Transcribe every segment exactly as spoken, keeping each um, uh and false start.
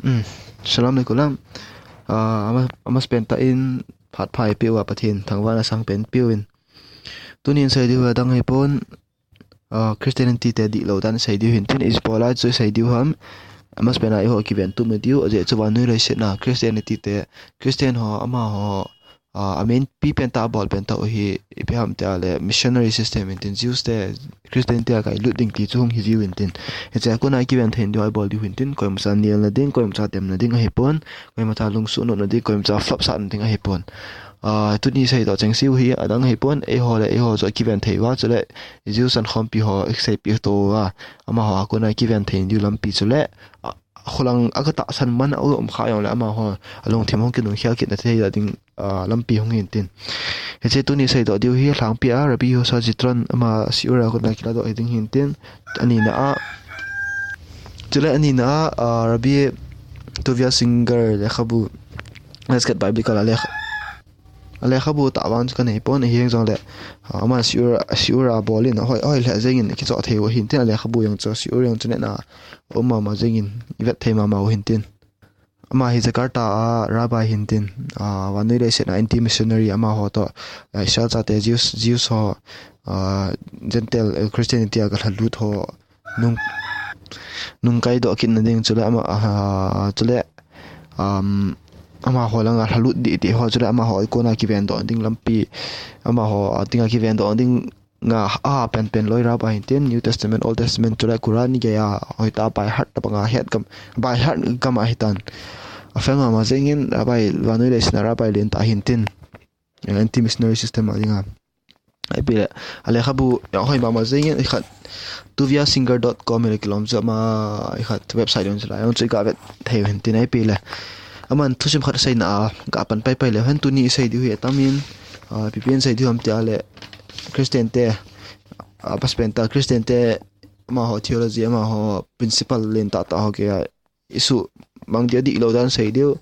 Hmm. Salam alaikum. Ah, ama, ama spenta in phat pha eipeh uva Pathen thangvahna sangpen peuvin. Tunin sei diu adang ahipon, ah, Christianity te dihlou dan sei diu hintin, ibola chu sei diu ham. Ama spenta eiho kiven tup na diu, ajeh chu vannoi leiset a Christianity te, Christian ho, amaho, ah, a main pi pen tah, a bol pen tah u hi ipi ham tia le missionary system hintin, Jews te Christian te a kailut ding ti chu hung hi jiu hintin. Hiche a kona kiven thei diu a ibol diu hintin, koimacha nelna ding, koimacha temna ding ahipon, koimacha lungsuh notna ding, koimacha flop sahna ding ahipon. Ah, tuni seidoh chengse u hi adang ahipon, eiho le eiho chu akiven thei uva, chule Jews ankhompi ho iseipeh to uva, amaho a kona kiven thei diu lampi chule, ah, khulang a katahsan man a um kha jongle amaho alungthim hung kinungkhel kit na thei ding, ah, lampi hung hintin. Hiche tuni seidoh diu hi alhangpi a Rabbi Yehoshua Zitron ama shiur a kona kiladoh hi ding hintin. Anina a, chule anina a, ah, Rabbi Tuvia Singer lekhabu, Hesed Biblical a lekha, a lekhabu tah vang chu kanei pon, ahijong le, ah, ama shiur, shiur a bol in ahoi, ahoi lheh jengin kichoh thei u hintin, a lekhabu jong chu, shiur jong chu nena um mama jengin ivet thei mama u hintin. Ama hi Jakarta a rabbi hintin, ah, vannoi leiset a anti-missionary amaho toh, ah, Israel chate Jews, Jews ho, ah, Gentile, eh, Christianity a kalhalut ho nung, nungkaidoh kitna ding chule ama, ah, chule, um, amaho langa lhalut dih dih ho chule amaho kona kivendoh ding lampi, amaho, ah, dinga kivendoh ding nga a penpen loi rabbi hintin, New Testament, Old Testament, chule Quran igei a, hoitah a by heart tabanga het gam, by heart gam ahitan. Afel mama jengin rabbi, vannoi leiset a rabbi lentah hintin. Anti-missionary system a dinga. Ipi le, a lekhabu jong hoi mama jengin, ikhat tuvia singer dot com hile kilom chu ama, ikhat website jong chu la, jong chu iga vet thei u hintin, ipi le. Aman thusim khat seina a, ga pan pai pai leu hen, tuni isei diu hi atamin, ah, ipi pen sei diu ham tia le, Christian te, ah, pastor pen ta, Christian te, amaho theology, amaho principle len tah tah ho kei a, isuhmang diu adihlou dan sei diu.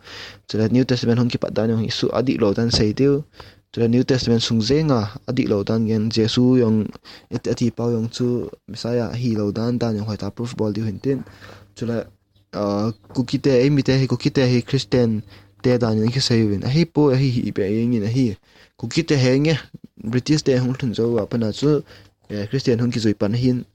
Chule New Testament hung kipat dan jong isuh adihlou dan sei diu. Chule New Testament sung jenga adihlou dan ngen, Jesu jong, ati, ati pau jong chu Messiah ahilou dan, dan jong hoitah proof bol diu hintin. Chule, ah, Kuki te, eimi te hi, Kuki te hi Christian te dan in kisei uvin. Ahipoi, ahi hih beh jengin ahi. Kuki te hi nge, British te hung lhun jou a pat a chu, eh, Christian hung kijui pan ahin.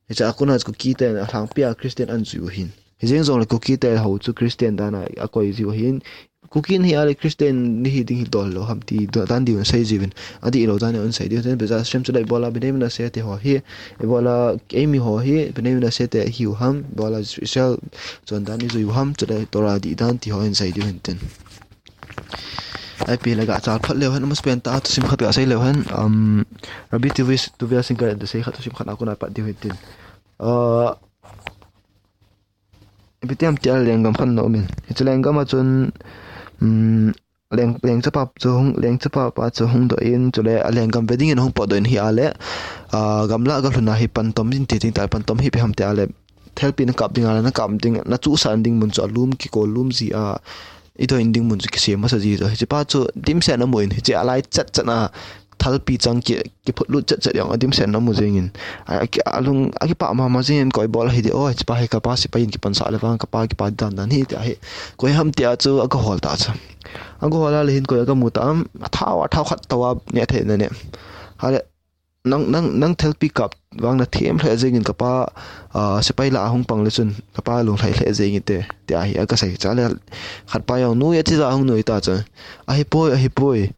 Hiche a kona chu Kuki ten alhangpi a Christian ahin jui u ahin. Hijeng jongle Kuki te ho chu Christian dan a akoi jiu ahin. Kuki nahi a le Christian nahi ding hi dol lou ham ti dan diu asei jiuvin. Adihlou dan in asei diu. Then Bezat Hashem chule ibola Bnei Menashe te ho hi, ibola eimi ho hi Bnei Menashe te ihiu ham, ibola Israel chondan ijui u ham, chule Torah dih dan ti ho asei diu hintin. Ipi le ga chal phat leu hen, ama spenta thusim khat ga sei leu hen, um, Rabbi Tuvi-, Tuvia Singer in asei khat thusim khat a kona pat diu hintin. Ah, ipi ti ham tia lenggam khat ana umin. Hiche lenggam a chun, um, leng, lengchapa chu hung, lengchapa pa chu hung doh in, chule a lenggam ve dingin hung potdoh in ahi a le, ah, gamlah a galhun a hi pantom in ti ding ta, pantom hi ipi ham tia le, thelpi nakap ding a le, nakap ding, nachuhsah ding mun chu alum kikol lum ji a, idon ding mun chu kisem masa ji chu. Hiche pa chu dimset in amu in, hiche a lai chet chet a, thalpi chang ki, kiphutlut chet chet jong adimset in amu jengin. A, a ki, alung, akipah mama jengin koi bol ahi di, o, hiche pa hi kapa sepai in kipansah le vang, kapa kipa dan dan hi tia hi. Koi ham tia chu aga hol ta chu. Aga hol a le hin koi aga mu ta ham, athao, athao khat tou a neh thei na ne. A le, nang, nang, nang thelpi kap vang nathem lheh jengin kapa, ah, sepai lah a hung pang le chun, kapa lunglhai lheh jengin te, tia hi aga sei. Chule, khat pa jong nui a tija hung nui ta chu. Ahipoi, ahipoi.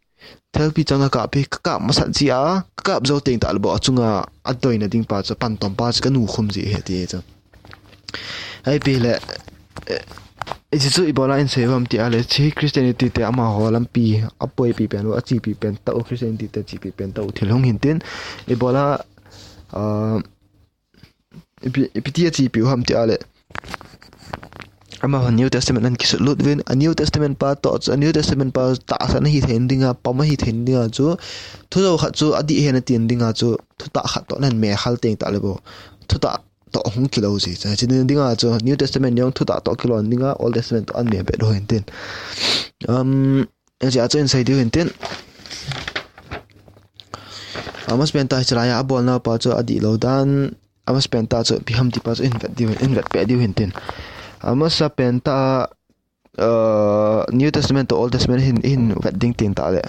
Thelpi chang a kap hi, kakap masat ji a, kakap jou teng tah le bou achunga adoina ding pa chu, pantom pa chu kanu khum ji ahi ti chu. Ipi le, eh, hiche chu ibola in sei u ham tia le, hiche Christianity te amaho lampi, apoipi pen u, achepi pen tah u, Christianity te chepi pen tah u thil hung hintin, ibola, ah, ipi, ipi ti achepi u ham tia le, amaho New Testament ahin kisutlut uvin, a New Testament pa toh chu, a New Testament pa tahsan ahi thei dinga, pom ahi thei dinga chu, thujou khat chu adih ahi nati dinga chu, thutah khat toh nahin mekhal teng tah le bou. Thutah toh hung kilou ji. Hiche dinga chu New Testament jong thutah toh kilou dinga, Old Testament toh ahin meh be lou hintin. Um, hiche a chu in sei diu hintin. Ama spenta hiche lai a abolna pa chu adihlou dan, ama spenta chu ipi ham ti pa chu in vet diu, in vet peh diu hintin. Ama spenta uh, New Testament to Old Testament hin, hin vet ding tin ta le.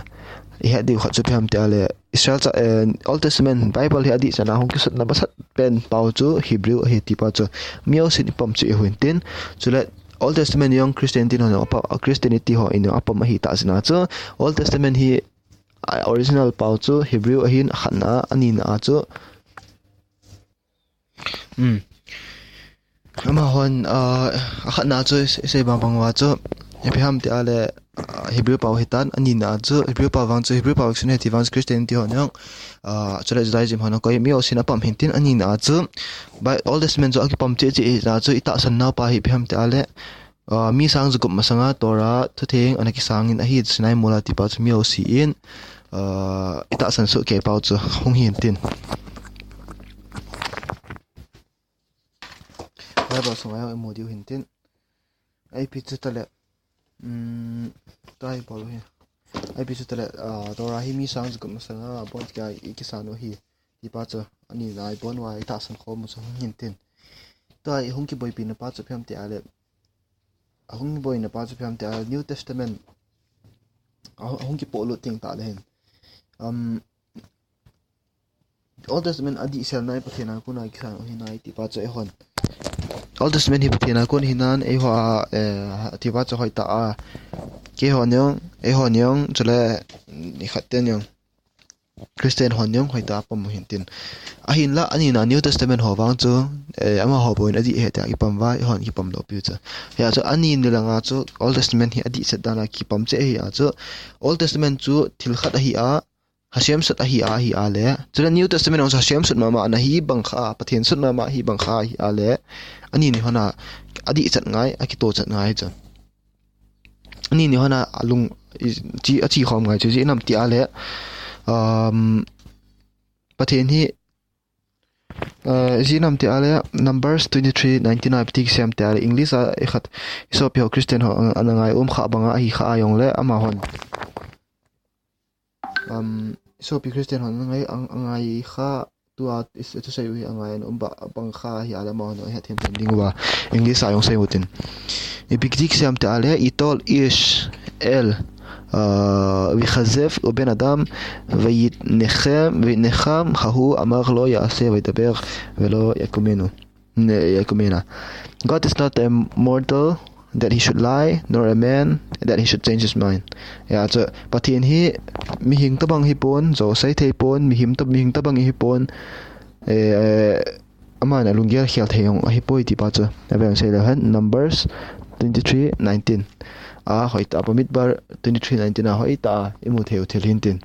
I het diu khat chu ipi ham tia le. Israel cha, eh, Old Testament Bible hi adih chan a hung kisutna masat pen pau chu Hebrew ahi ti pa chu. Mi jousen i pom cheh u hintin. Chule Old Testament jong Christianity ho, Christianity hon apom ahi ta jeh a chu. Old Testament hi, a original pau chu Hebrew ahin, akhatna a, anina a chu. Hmm. Amahon, ah, akhatna chu i sei bang bang uva chu. Ipi ham tia le, ah, Hebrew pau hitan, anina a chu. Hebrew pau vang chu, Hebrew pau chu hiti vang chu Christianity hon jong. Ah, chule Judaism hon akoi mi jousen apom hintin anina a chu. Bai-, Old Testament chu akipom cheh cheh ahi jeh a chu i tahsan nau pa hi ipi ham tia le. Ah, mi sang jagup masanga Torah thutheng ana kisangin ahi Sinai mol a ti pa chu mi jousen, ah, i tahsan soh kei pau chu hung hintin. Bible sunga jong i mu diu hintin. Ipi chu ta le. Um, tai bol hi. Ipi chu ta le, ah, Torah hi mi sang jagup masanga abon kia i kisan u ahi. Ti pa chu anina a ibon uva i tahsan khom u chu hung hintin. Tua i hung kiboipi na pa chu ipi ham tia le. Ahung boina pa chu ipi ham tia, New Testament. Ahung, ahung kipolut ding ta le hin. Um, Old Testament adih sel nai Pathen a kona kisan u ahi nai ti pa chu eihon. Old Testament hi Pathen a kon ahi nan eiho a, eh, ti pa chu hoitah a. Keihon jong, eihon jong, chule, mm, i khat ten jong. Christian hon jong hoitah a pom u hintin. Ahinla, anina New Testament ho vang chu, eh, amaho bou in adih ahi tia kipom uva, eihon kipom lou piu chu. Hia chu, ani ni langa chu Old Testament hi adih chet dan a kipom cheh ahi a chu. Old Testament chu thil khat ahi a, Hashem sut ahi a, ahi a le. Chule New Testament jong chu Hashem sut mama ana hi bang kha, Pathen sut mama hi bang kha ahi a le. Ani ni hon a, adih chet ngai, akito chet ngai chu. Ani ni hon a alung, i, chi, achi khom ngai chu, ijeh inem tia le, um, Pathen hi, uh, ijeh inem tia le, Numbers twenty-three nineteen a ipi ti kisei em tia le, English a i khat, i sopi ho Christian ho, ana ngai um kha banga ahi kha a jong le, amahon. Um, i sopi Christian hon angai, ang-, angai kha, tua i s-, thusei u hi angai na um ba, bang kha ahi a le amahon ahet them them ding uva. English a jong sei u tin. Ipi ti kisei em tia le, יטול איש אל, אה, ויכזב בן אדם, וינחם, וינחם ההוא אמר לא יעשה וידבר ולא יקומנו. Ne, ya kumina. God is not a mortal that he should lie, nor a man that he should change his mind. Ya, chu Pathen hi mihing tabang hipon, jou sei thei pon, mihing ta-, mihing tabang hipon, eh, eh, aman alunggel khel thei jong ahipoi ti pa chu. Avel sei le hen, Numbers twenty-three nineteen. A, hoitah a Bamidbar twenty-three nineteen a hoitah a i mu thei u thil hintin.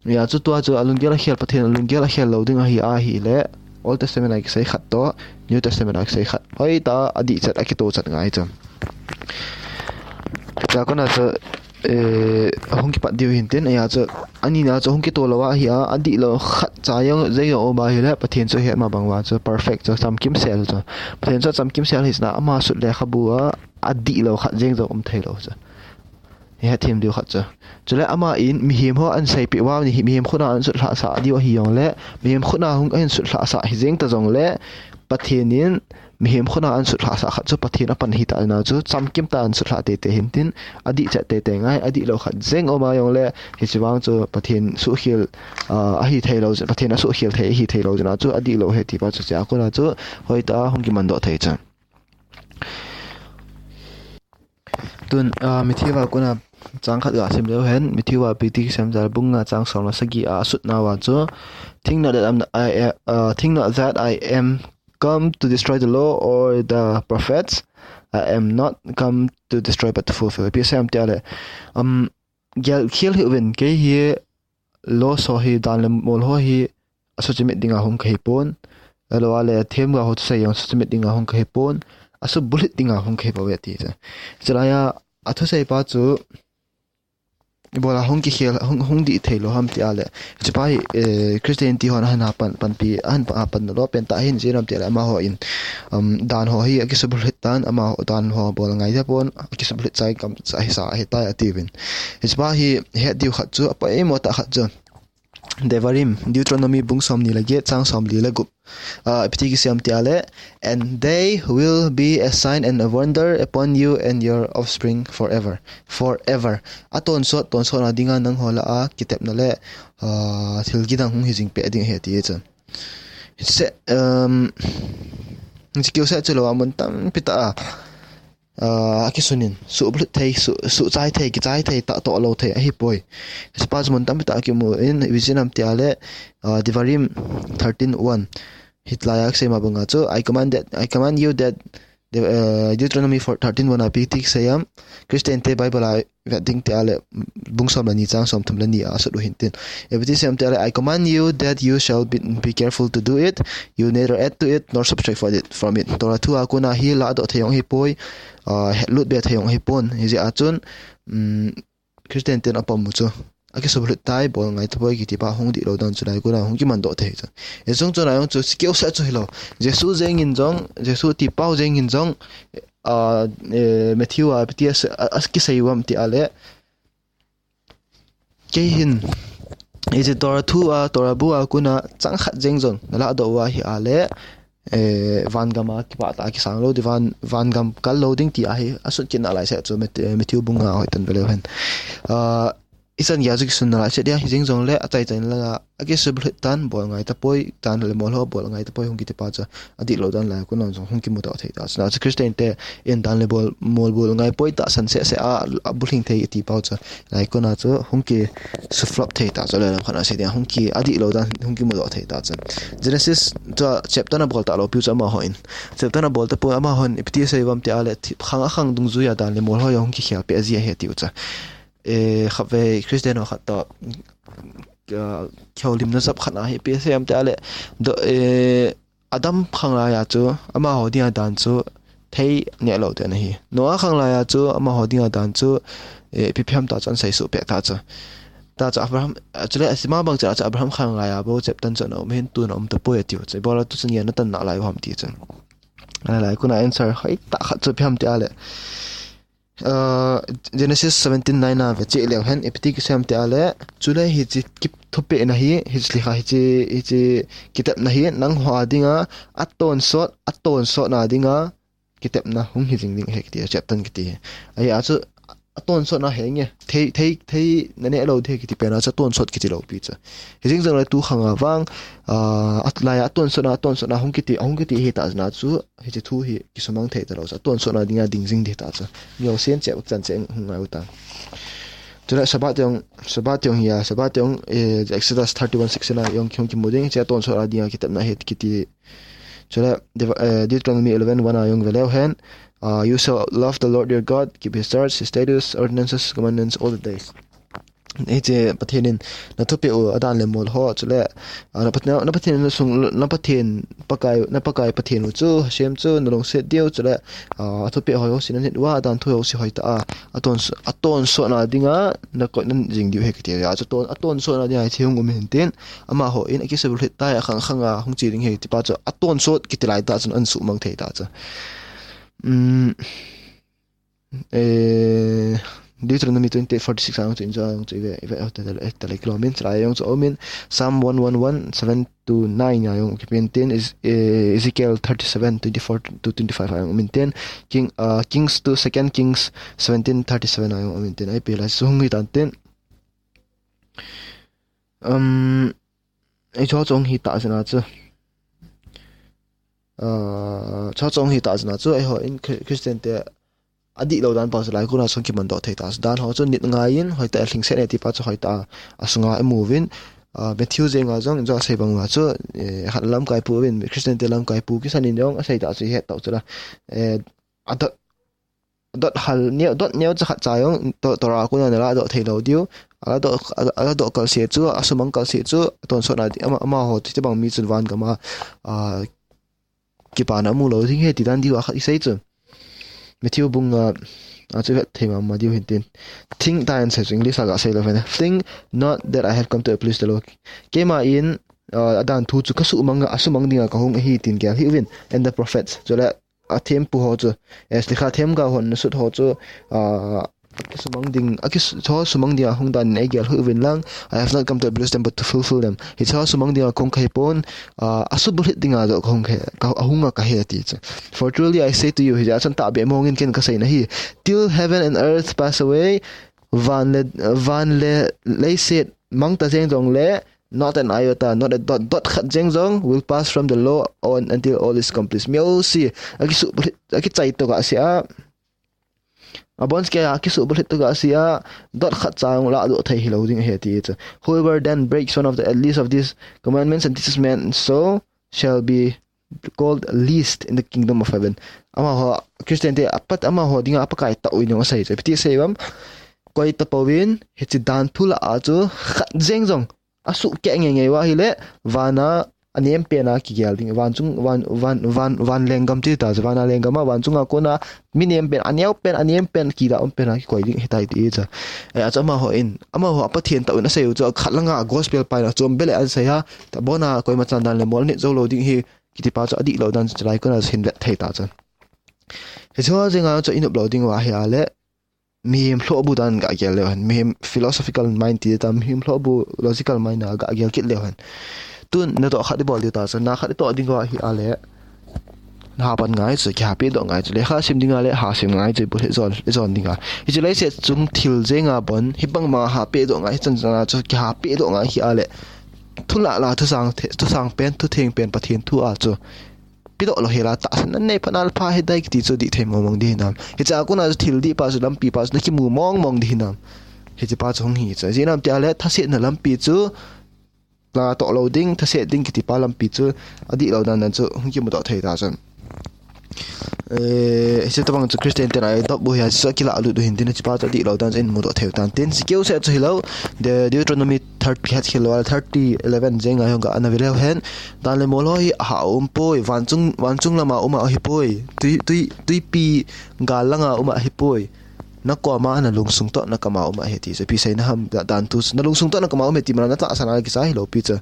Ya, chu tua chu alunggel akhel, Pathen alunggel akhel lou ding ahi, ahi le, Old Testament a kisei khat toh, New Testament a kisei khat. Hoitah a adih chet, akito chet ngai chu. Tua kona chu, eh, ahung kipat diu hintin, ya chu, ani na chu ahung kito lou ahi a, adih lou khat cha jong, jeng jong um ahi le, Pathen chu ahet ma bang uva chu, perfect chu, chamkim sel chu. Pathen chu chamkim sel ahi jeh a, ama sut lekhabu a, adih lou khat jeng jong um thei lou chu. Ihet them diu khat chu. Chule aman mihem ho ahin seipeh uva, mihem khut a ahin sutlhah sah diu ahi jong le, mihem khut a hung ahin sutlhah sah hi jeng ta jong le, Pathen in mihem khut a ahin sutlhah sah khat chu Pathen apan ahi ta na chu, chamkim tah a ahin sutlhah teitei hintin, adih chet teitei ngai, adih lou khat jeng um a jong le, hiche vang chu Pathen suhkhel, ah, ahi thei lou, Pathen asuhkhel thei, ahi thei lou jeh a chu, adih lou ahi ti pa chu, chua kona chu, hoitah a hung kiman doh thei chu. Tun, ah, Matthew a kona chang khat ga sim leu hen, Matthew a ipi ti kisei em tia le bung nga chang som le sagi a asut nauva chu, think not that I'm, I, uh, think not that I am come to destroy the law or the prophets. I am not come to destroy but to fulfill. Ipi asei em tia le, um, gel khel hih uvin, kei hi law ho hi, dan le mol ho hi, asuchimit dinga hung kahi pon. Ahilou le themgao ho thusei jong asuchimit dinga hung kahi pon. Asubulhit dinga hung kahi bouve ati chu. Chulai a, athusei pa chu, ibola hung kikhel, hung, hung dih thei lou ham tia le. Hiche pa hi, eh, Christianity hon ahin pan, panpi, ahin pa, pan lou pen tah ahin, ijeh inem tia le amaho in, um, dan ho hi akisubulhit tan, amaho dan ho bol ngai tapon, akisubulhit chai kam, sa hi sa ahi tai atiuvin. Hiche pa hi het diu khat chu, apoimo tah khat chu. Devarim, Deuteronomy bung somni le get chang somli le gup. Ah, ipi ti kisei em tia le, "And they will be a sign and a wonder upon you and your offspring forever." Forever. Atonsot, tonsot na dinga nangho lah a kitepna le, ah, thil kidang hung hi jing peh ding ahi ati chu. Se, um, hiche kiuseh chu lou a mun tampi tah a, ah, akisunin, sublut thei, su, suchai thei, kichai thei, tahtoh lou thei, ahipoi. Hiche pa chu mun tampi tah a kimu in, ipi jeh ham tia le, ah, Devarim thirteen one. Hitia kisei ma banga chu, "I command that, I command you that," De-, uh, Deuteronomy four thirteen one a ipi ti kisei em, Christian te Bible a vet ding tia le, bung som le ni chang som thum le ni a sut u hintin. Ipi ti kisei em tia le, "I command you that you shall be, be careful to do it. You neither add to it nor subtract for it, from it." Torah thu a kona hi ladoh thei jong ahipoi, ah, hetlut be thei jong ahipon. Hijeh a chun, um, Christian ten apom u chu, akisublut tai, bol ngai tapoi kiti pa hung dihlou dan chu lai kona hung kimandoh thei chu. Hiche chung chu lai jong chu, kiuseh chu hilou. Jesu jeng in jong, Jesu tipau jeng in jong, ah, eh, Matthew a ipi ti a, a, akisei u ham tia le, "Kei hin, hiche Torah thu a, Torah bu a kona chang khat jeng jong naladoh uva ahile, eh, van gam a kipah tah a kisang lou ding, van, van gam kal lou ding," ti ahi, asut kit nalai seh chu, Mat-, eh, Matthew bung nga a hoi tan ve leu hen. Ah, ichan gei a chu kisun nalai seh dia, hijeng jongle achaichan langa, akisublut tan, bol ngai tapoi, dan le mol ho bol ngai tapoi, hung kiti pa chu, adihlou dan lai kona jong hung kimudoh thei ta chu. Na chu Christian te in dan le mol, mol bol ngai poi tahsan seh seh a, abulhing thei iti pau chu. Lai kona chu hung ki suflop thei ta chu, le lam khat a sei dia, hung ki, adihlou dan hung kimudoh thei ta chu. Genesis chu chapter na bol talou piu chu amahon. Chapter na bol tapoi, amahon ipi ti asei u ham tia le, thi-, khang a khang dungjui a dan le mol ho jong hung kikhel peh ji ahi atiu chu. Eh, khatvei Christian ho khat toh, ah, kihoulimna jep khat a hi ipi asei em tia le, do, eh, Adam khang lai a chu, amaho dinga dan chu, thei neh lou te ana hi. Noah khang lai a chu, amaho dinga dan chu, eh, ipi ipi ham ta chu ana sei suh peh ta chu. Ta chu Abraham, ah, chule asima bang chu, chu Abraham khang lai a bou chapter chu ana um hin, tun a um tapoi atiu chu. Ibola tu chun gei a natan nalai u ham ti chu. Lai lai kona answer hoi tah khat chu ipi ham tia le, ah, Genesis seventeen nine a ve cheh leu hen, ipi ti kisei em tia le, chule hiche ki thupeh na hi, hiche lhikha hiche, hiche kitepna hi, nangho a dinga, atonsot, atonsot na dinga, kitepna hung hi jing ding ahi kiti, chapter kiti hi. Ahi a chu, atonsot na hi nge, thei, thei, thei naneh lou thei kiti pen a chu atonsot kiti lou pi chu. Hijeng jongle tu khang a vang, ah, atlai a atonsot na, atonsot na hung kiti, hung kiti hi ta chu na chu, hiche thu hi kisumang thei talou chu, atonsot na dinga ding jing ding ta chu. Miho sen che u chan che hung ngai u ta. Chule Sabbath jong, Sabbath jong hi a, Sabbath jong, eh, Exodus thirty-one sixteen a jong hung kimu ding, hiche atonsot na dinga kitepna ahi kiti. Chule, Deut-, eh, Deuteronomy eleven one a jong ve leu hen, ah, "You shall love the Lord your God, keep his charge, his statutes, ordinances, commandments, all the days." Hiche Pathen in nathupeh u adan le mol ho, chule, ah, na Pat-, na, na Pathen in sung, na Pathen Pakai, na Pakai Pathen u chu, Hashem chu, nalungset diu, chule, ah, athupeh ho jouse nanit uva, adan thu jouse hoitah a, aton, atonsot na dinga, nakoi nan jing diu ahi kiti a chu, ton, atonsot na dinga hiche hung um hintin, amaho in akisublut tai, akhang khang a hung che ding ahi ti pa chu, atonsot kiti lai ta chun ana suhmang thei ta chu. Um, Eh, Deuteronomy twenty-eight forty-six a jong chu, in jong chu ive, ive, oh, ta, ta, ta, ta, le kilomin, chulai a jong chu aumin, Psalm one one one, seven to nine a jong kipen tin, is, eh, Ezekiel thirty-seven twenty-four to twenty-five a jong aumin tin, King, ah, Kings to Second Kings seventeen thirty-seven a jong aumin tin, ahi pi lai su hung hi tan tin. Um, ei chu chong hi ta sina chu. Ah, chu chong hi ta sina chu, eiho in Chri-, Christian te adihlou dan pa chu lai kona chun kimandoh thei ta chu. Dan ho chu nit ngai in, hoitah a lhingset e ti pa chu hoitah a, asunga imu uvin, ah, Matthew jenga jong, in jong asei bang uva chu, eh, hat lamkai pu uvin, Christian te lamkai pu kisan in jong, asei ta chu ihet tau chu la. Eh, adot, dot hal neo, dot neo cha khat cha jong, to, Torah a kona naladoh thei lou diu. Aladoh, ala, aladoh kalse chu, asumang kalse chu, tonsot na di, ama, amaho, ti bang mi chun van gam a, ah, kipana amu lou ding ahi ti dan diu a khat isei chu. Matthew bung nga, a chu vet thei mama diu hin tin. Think ta in sei chu English a gasei lou ven. "Think not that I have come to abolish the law." Keima in, ah, adan thu chu kasumang, asumang dinga kahung ahi tin gel hih uvin. "And the prophets." Chule, athempu ho chu, eh, slikha themgao hon nasut ho chu, ah, Sumang ding, a kis-, cho sumang dinga hung dan in eigel uvin lang. I have not come to abolish them, but to fulfill them. Hicho sumang dinga kahung kahi pon, ah, asubulhit dinga joh kahung kahi, ka, ahunga kahi ati chu. For truly I say to you, hijeh chun tahbeh mongin ken kasei nahi. Till heaven and earth pass away, van le, van le leiset mangta jeng jongle, not an iota, not a dot, dot khat jeng jong will pass from the law on until all is complete. Miau si, akisubulhit, akichai to ga si a. Abon skia kisubulhit to ga si a, dot khat cha jong ladoh thei hilou ding ahi ati chu. Whoever then breaks one of the least of these commandments and teaches men so shall be called least in the kingdom of heaven. Amaho Christian te apat amaho dinga Pakai tah u in jong asei chu. Ipi ti sei uvem? Koi tapouvin, hiche dan thu lah a chu khat jeng jong asuhkeh ngeingei uva ahile, vana anem pen a kigel ding, van chung, van, van, van, van lenggam ti ta, vana lenggam a, van chunga kona, mi nem pen, aneo pen, anem pen, kila um pen a kikoi ding ahitai ti chu. Eh, achu amaho in, amaho a Pathen tah u in asei u chu, khat langa gospel pa in achom beh le asei a, tabona koima chan dan le mol nit jou lou ding ahi, kiti pa chu adihlou dan chu chulai kona hin vet thei ta chu. Hiche ho jenga chu inop lou ding uva ahile, mihem lhohbu dan gah gel leu hen, mihem philosophical mind ti ta, mihem lhohbu logical mind a gah gel kit leu hen. Tun natoh khat ibol diu ta chu, na khat itoh ding uva ahile, naha pan ngai chu, kiha peh doh ngai chu, lekha sim dinga le ha sim ngai chu, ibulhit jon, ijon dinga. Hiche leiset chung thil jenga bon, hibang ma ha peh doh ngai, hichan chana chu, kiha peh doh ngai ahile, thu lah lah, thusang the-, thusang pen, thutheng pen, Pathen thu a chu. Pedoh lou hela tahsan nanei phat nal pha hidai kiti chu dih thei mong mong ding hinam. Hiche a kona chu thil dih pa chu lampi pa chu nakimu mong mong ding hinam. Hiche pa chu hung hi chu. Ijeh inem tia le thase na lampi chu latoh lou ding, thase ding kiti pa lampi chu adihlou dan dan chu hung kimudoh thei ta chu. Eh, hiche tabang chu Christian ten a idop u hi a chu akilah lut u hin tin hiche pa chu adihlou dan chu imudoh thei u tan tin. Sikeu se chu hilou, the Deuteronomy thirty, het khel lou, thirty eleven jenga hung ka ana ve leu hen. Dan le mol ho hi aha um poi, van chung, van chung lama um ahi poi. Tui, tui, tuipi gal langa um ahi poi. Nakoma, nalungsung toh nakama um ahi ti. Ipi seina ham da-, dan thu, nalungsung toh nakama um ahi ti mana natahsan a kisa hilou pi chu.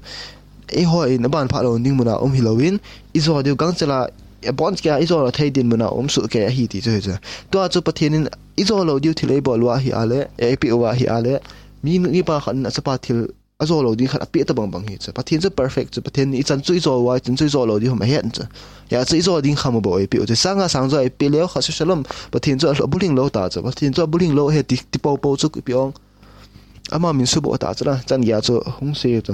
Eiho in aban pha lou ding muna um hilou in, ijo diu gangchela, abon kia ijo lou thei din muna um soh kei ahi ti chu hichu. Tua chu Pathen in ijo lou diu thil eibol uva ahile, eipeh uva ahile, mi, mipa khat in achapa thil ajo lou ding khat apeh tabang bang hi chu. Pathen chu perfect chu, Pathen ichan chu ijo uva, ichan chu ijo lou ding ham ahet chu. Hijeh chun ijo ding kham bou eipeh u chu. Sanga sang jo eipeh leu khat sesha lom, Pathen chu abulhing lou ta chu. Pathen chu abulhing lou ahi ti, ti poupou chu ipi ong. Ama min suboh ta chu na, chan geiya chu hung sei chu.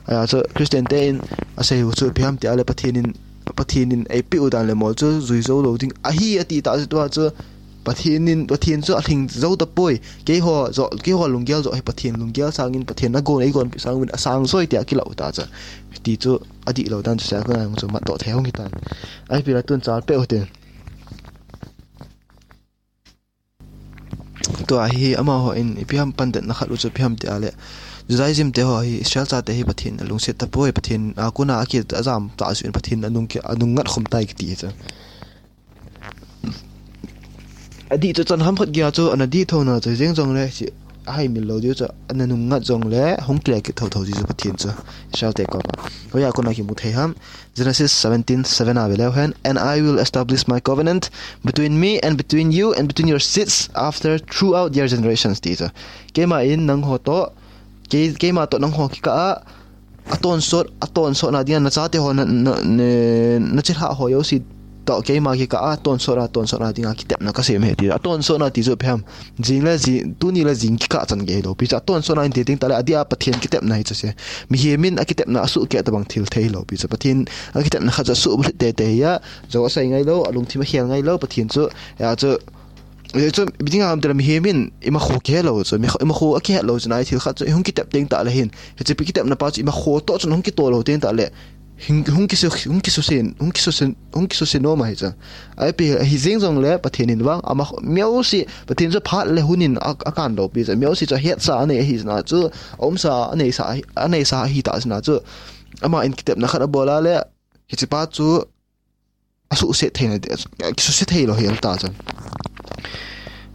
Hijeh chun Christian te in asei u chu ipi ham tia le Pathen in, Pathen in eipeh u dan le mol chu jui jou lou ding ahi ati ta chu tua chu. Pathen in, Pathen chu alhing jou tapoi. Keiho jo, keiho lunggel jo hi Pathen lunggel sangin, Pathen agon, eigon pi sangin asang joi tia kilah u ta chu. Ti chu adihlou dan chu sa ko nang chu matdoh thei hung hi tan. Ipi la tun chal peh u te. Tua hi amaho in ipi ham pandetna khat u chu ipi ham tia le, Judaism te ho hi Israel chate hi Pathen alungset tapoi, Pathen a kona aki ajam ta chu in Pathen anung ki, anung ngat khum tai kiti chu. Adih chu chan ham khat geiya chu ana dih thou na chu jeng jongle chu ahaimil lou diu chu ana nung ngat jongle hung kile kit thou thou diu chu Pathen chu Israel te koma. Hoiya kona kimu thei ham. Genesis seventeen seven a ve leu hen, "And I will establish my covenant between me and between you and between your seeds after throughout their generations," ti chu. Keima in nangho toh, kei, keima toh nangho kikah a, atonsot, atonsot na dinga nachate ho na, na, na, nachilhah ho jouse toh keima kikah a, tonsot a, tonsot na dinga kitepna kasem ahi ti. Atonsot na ti chu ipi ham. Jing le jing, tuni le jing kikah chan gei hilou pi chu. Atonsot na in ti ding ta le, adih a Pathen kitepna hi chu se. Mihem in akitepna asuhkeh tabang thil thei hilou pi chu. Pathen akitepna khat chu asuhbulhit tei tei ahi a, jo asei ngai lou, alungthim akhel ngai lou, Pathen chu, hijeh chun, hijeh chun, ipi dinga ham ti le mihem in, imakho kihe lou chu, mi-, imakho akihet lou chu, nai thil khat chu, ihung kitep teng ta le hin. Hiche pi kitepna pa chu, imakho toh chun hung kitoh lou teng ta le, hung, hung kisu, hung kisusen, hung kisusen, hung kisuse nom ahi chu. Ahi pi, ahi jeng jongle, Pathen in vang, ama, miau si, Pathen chu phat le hun in a, akan lou pi chu, miau si chu, hetsa anei ahi chu na chu, aumsa, aneisa, aneisa ahi ta chu na chu, ama in kitepna khat abol a le, hiche pa chu, asuhset thei na, kisuse thei lou hel ta chu.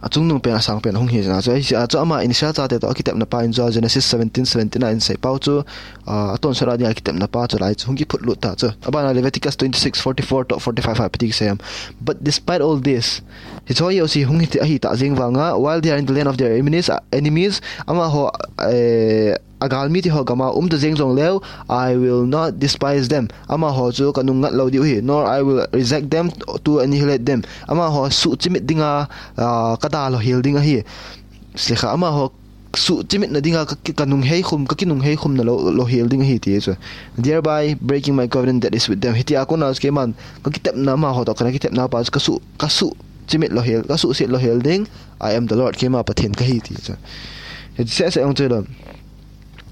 Achungnung pen, asang pen, ahung hi chu na chu, ahi chu ama in Israel chate toh akitepna pa in chu, Genesis seventeen seventeen a in sei pau chu, ah, atonsot a dinga kitepna pa chu lai chu hung kiphut lut ta chu. Abana Leviticus twenty-six forty-four toh forty-five a ipi ti kisei ham. But despite all this, Hiche ho jouse hung hiti, ahi ta jeng vanga, while they are in the land of their enemies, uh, enemies, amaho, eh, agalmi te ho gam a um ta jeng jongleu, I will not despise them. Amaho chu ka nungngat lou diu ahi, nor I will reject them to annihilate them. Amaho suhchimit dinga, ah, ka dalha hel ding ahi. Sile kha, amaho suhchimitna dinga ka, ka nungheikhum, ka kinungheikhumna lou, lou hel ding ahi ti chu. Thereby breaking my covenant that is with them. Hitia kona chu keiman ka kitepna, amaho toh kana kitepna pa chu ka suh, ka suhchimit lou hel, ka suhset lou hel ding. I am the Lord, keima Pathen kahi ti chu. Hiche seh seh jong chu lou.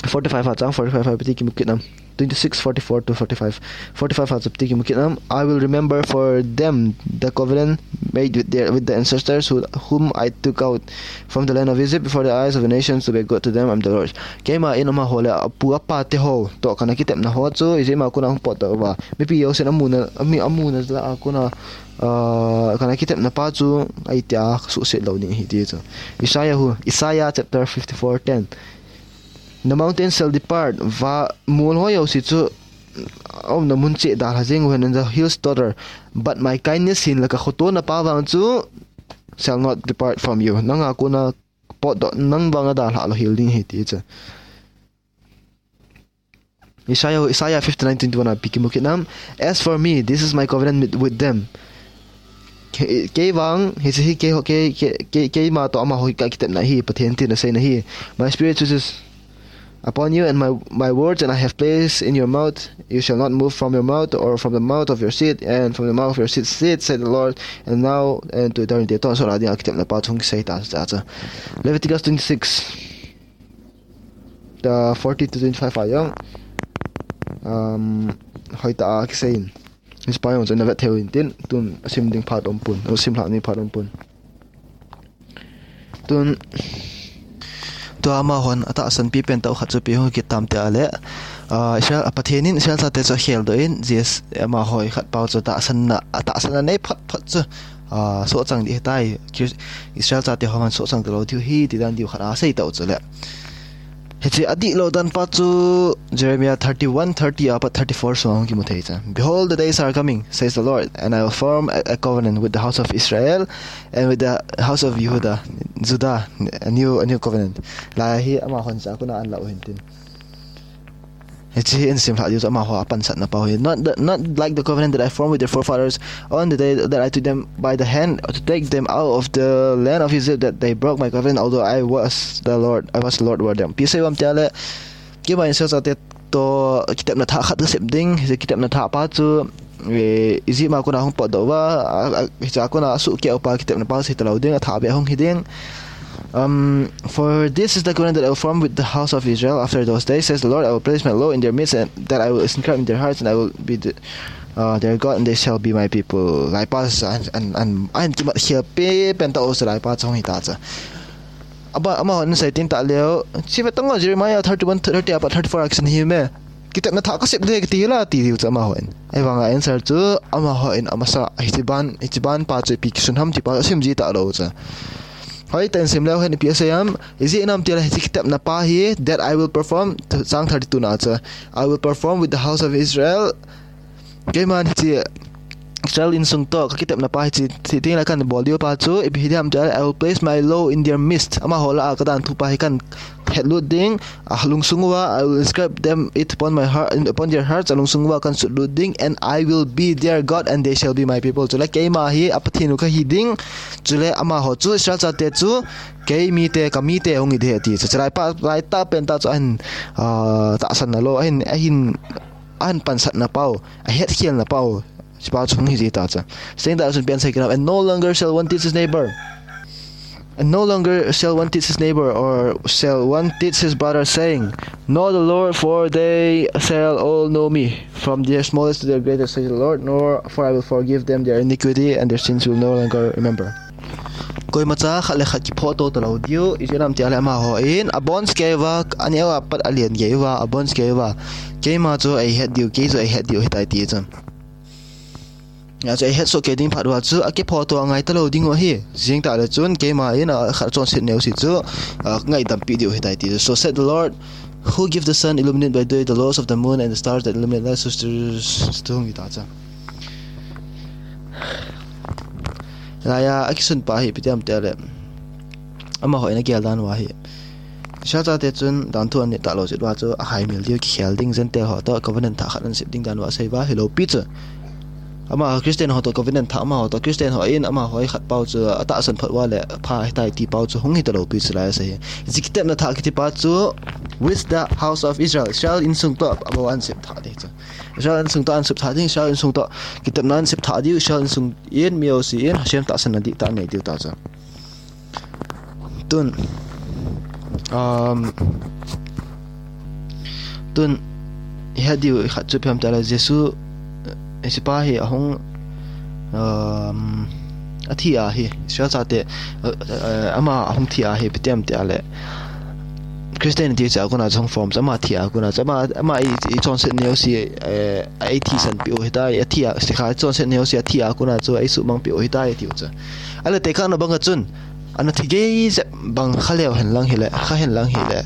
Forty-five a chang, forty-five a piti kimu kit nam. Twenty-six, forty-four to forty-five. Forty-five a chapter kimu kit nam. I will remember for them the covenant made with their, with the ancestors who, whom I took out from the land of Egypt before the eyes of the nations to be a God to them, I am the Lord. Keima in amaho le apu apa te ho toh kana kitepna ho chu, ijeh ma kona hung potdoh uva, mipi jousen amuna, ami, amuna lah a kona, ah, kana kitepna pa chu, ahi tia ka suhset lou ding ahi ti chu. Isaiah hu, Isaiah chapter fifty-four ten. The mountains shall depart, va, mol ho jouse chu aumna mun chu dalha jeng uhen, and the hills totter, but my kindness, hinlah ka khotona pa vang chu shall not depart from you. Nanga kona potdoh, nang vanga dalha lou hel ding ahi ti chu. Isaiah, Isaiah fifty-nine twenty-one a piti kimu kit nam. As for me, this is my covenant with, with them. Kei, kei vang, hiche hi kei ho, kei, kei, kei, keima toh amaho hi ka kitepna ahi, Pathen tin aseina ahi. My spirit which is upon you and my, my words and I have placed in your mouth, you shall not move from your mouth or from the mouth of your seed and from the mouth of your seed, seed, said the Lord, and now and to eternity. Tonsot a dinga kitepna pa chu hung kisei ta chu. Leviticus twenty-six. The forty to twenty-five a jong, um, hoitah a kisei in. Hiche pa jong chu na vet thei u hintin, tun asim ding phat umpon, asim lhah ding phat umpon. Tun, tua amahon atahsan pi pen tah u khat chu ipi hung kit tam tia le, ah, Israel, a Pathen in Israel chate chu akhel doh in, J S, amaho khat pau chu tahsanna, atahsanna nei phot phot chu, ah, sohchang ding ahitai, Kir-, Israel chate ho man sohchang talou diu ahi, ti dan diu khat asei tau chu le. Hiche adih lou dan pa chu Jeremiah thirty-one thirty apat thirty-four sunga hung kimu thei chu. Behold, the days are coming, says the Lord, and I will form a, a covenant with the house of Israel and with the house of Judah, Judah, a new, a new covenant. Lai hi amahon cha kona an la u hintin. Hiche hi in sim lhah diu chu amaho apansatna pau hi. Not the, not like the covenant that I formed with their forefathers on the day that I took them by the hand to take them out of the land of Egypt, that they broke my covenant, although I was the Lord, I was the Lord over them. Ipi asei uvam tia le, keima in Israel chate toh kitepna thah khat kasem ding, hiche kitepna thah pa chu, eh, Egypt a kona hung potdoh uva, a, a, hiche a kona asuhkeh upa kitepna pa chu hitalou ding, athah beh hung hi ding. Um, for this is the covenant that I will form with the house of Israel after those days, says the Lord. I will place my law in their midst, and that I will inscribe in their hearts, and I will be the, uh, their God, and they shall be my people. Lai pa chu an, an, an, an kimat khel pi pen tah u chu lai pa chu hung hita chu. Aba, amahon asei tin tah leu, chi ve tang o, Jeremiah thirty-one thirty apat thirty-four a kisun hi me. Kitepna thah kasem ding kati la ti diu chu amahon. Ahivanga answer chu amahon amasa, hiche ban, hiche ban pa chu ipi kisun ham ti pa asim ji talou chu. Hoitah in sim leu hen ipi asei ham, ijeh inem itile hiche kitepna pa hi, that I will perform, chang thirty-two na chu, I will perform with the house of Israel. Keiman hiche Israel insung toh kakitepna pa hiche, hiche teng le kahin bol diu pa chu ipi hi ding ham itile, I will place my law in their midst. Amaho lah a kadan thu pa hi kahin hetlut ding, alungsung uva, I will inscribe them it upon my heart, upon their hearts, alungsung uva kahin sutlut ding, and I will be their God, and they shall be my people. Chule keima hi a Pathen u kahi ding, chule amaho chu Israel chate chu kei mite, ka mite hung hi ding ahi ti chu. Chulai pa, lai tah pen tah chu ahin, ah, tahsanna lou, ahin, ahin, ahin pansatna pau, ahetkhelna pau. Hiche pa chu hung hi ji ta chu. Seng ta sun pen sei kit nam, and no longer shall one teach his neighbor. And no longer shall one teach his neighbor, or shall one teach his brother, saying, Know the Lord, for they shall all know me, from their smallest to their greatest, says the Lord, nor, for I will forgive them their iniquity, and their sins will no longer remember. Koimacha khat le khat kiphoto talou diu, ijeh inem itile amahon abonchauva, aneo a pat alen gei uva, abonchauva, keima chu eihet diu, kei chu eihet diu ahitai ti chu. Hijeh chun eihet soh kei ding phat uva chu akiphoto angai talou diu ahi. Jing tah le chun keima in akhat chonset neo se chu, ah, ngaidam pi diu ahitai ti. So said the Lord, who give the sun illuminate by day, the laws of the moon and the stars that illuminate night, so still, still hung hi ta chu. Laiya akisun pa hi ipi ti ham tia le, amaho in agel dan uva hi, Israel chate chun danthu anit talou jeh uva chu ahaimil diu, kikhel ding, Gentile ho toh covenant thah khat ana sep ding dan uva asei uva hilou pi chu. Ama Christian ho toh covenant thah, amaho toh Christian ho in amaho hi khat pau chu atahsan phot uva le pha ahitai ti pau chu hung hita lou pi chu laiya asei hi. Hiche kitepna thah kiti pa chu, with the house of Israel, Israel insung toh abou ana sep thah ding chu. Israel insung toh ana sep thah ding, Israel insung toh kitepna ana sep thah diu, Israel insung in mi jouse in Hashem tahsanna dihtah anei diu ta chu. Tun, um, tun, ihet diu khat chu ipi ham tia le, Jesu, eh, hiche pa hi ahung, um, athi a hi, Israel chate, eh, eh, ama ahung thi a hi, ipi ti ham tia le, Christianity chu akona chu hung form chu, ama thi a kona chu, ama, ama i, i chonset neo si, eh, ei thisan peh u hitai, athi a, sikha chonset neo si athi a kona chu, ei suhmang peh u hitai, tiu chu. Ale tekahna banga chun, ana thi gei jep bang kha leu hen lang hile, kha hen lang hile.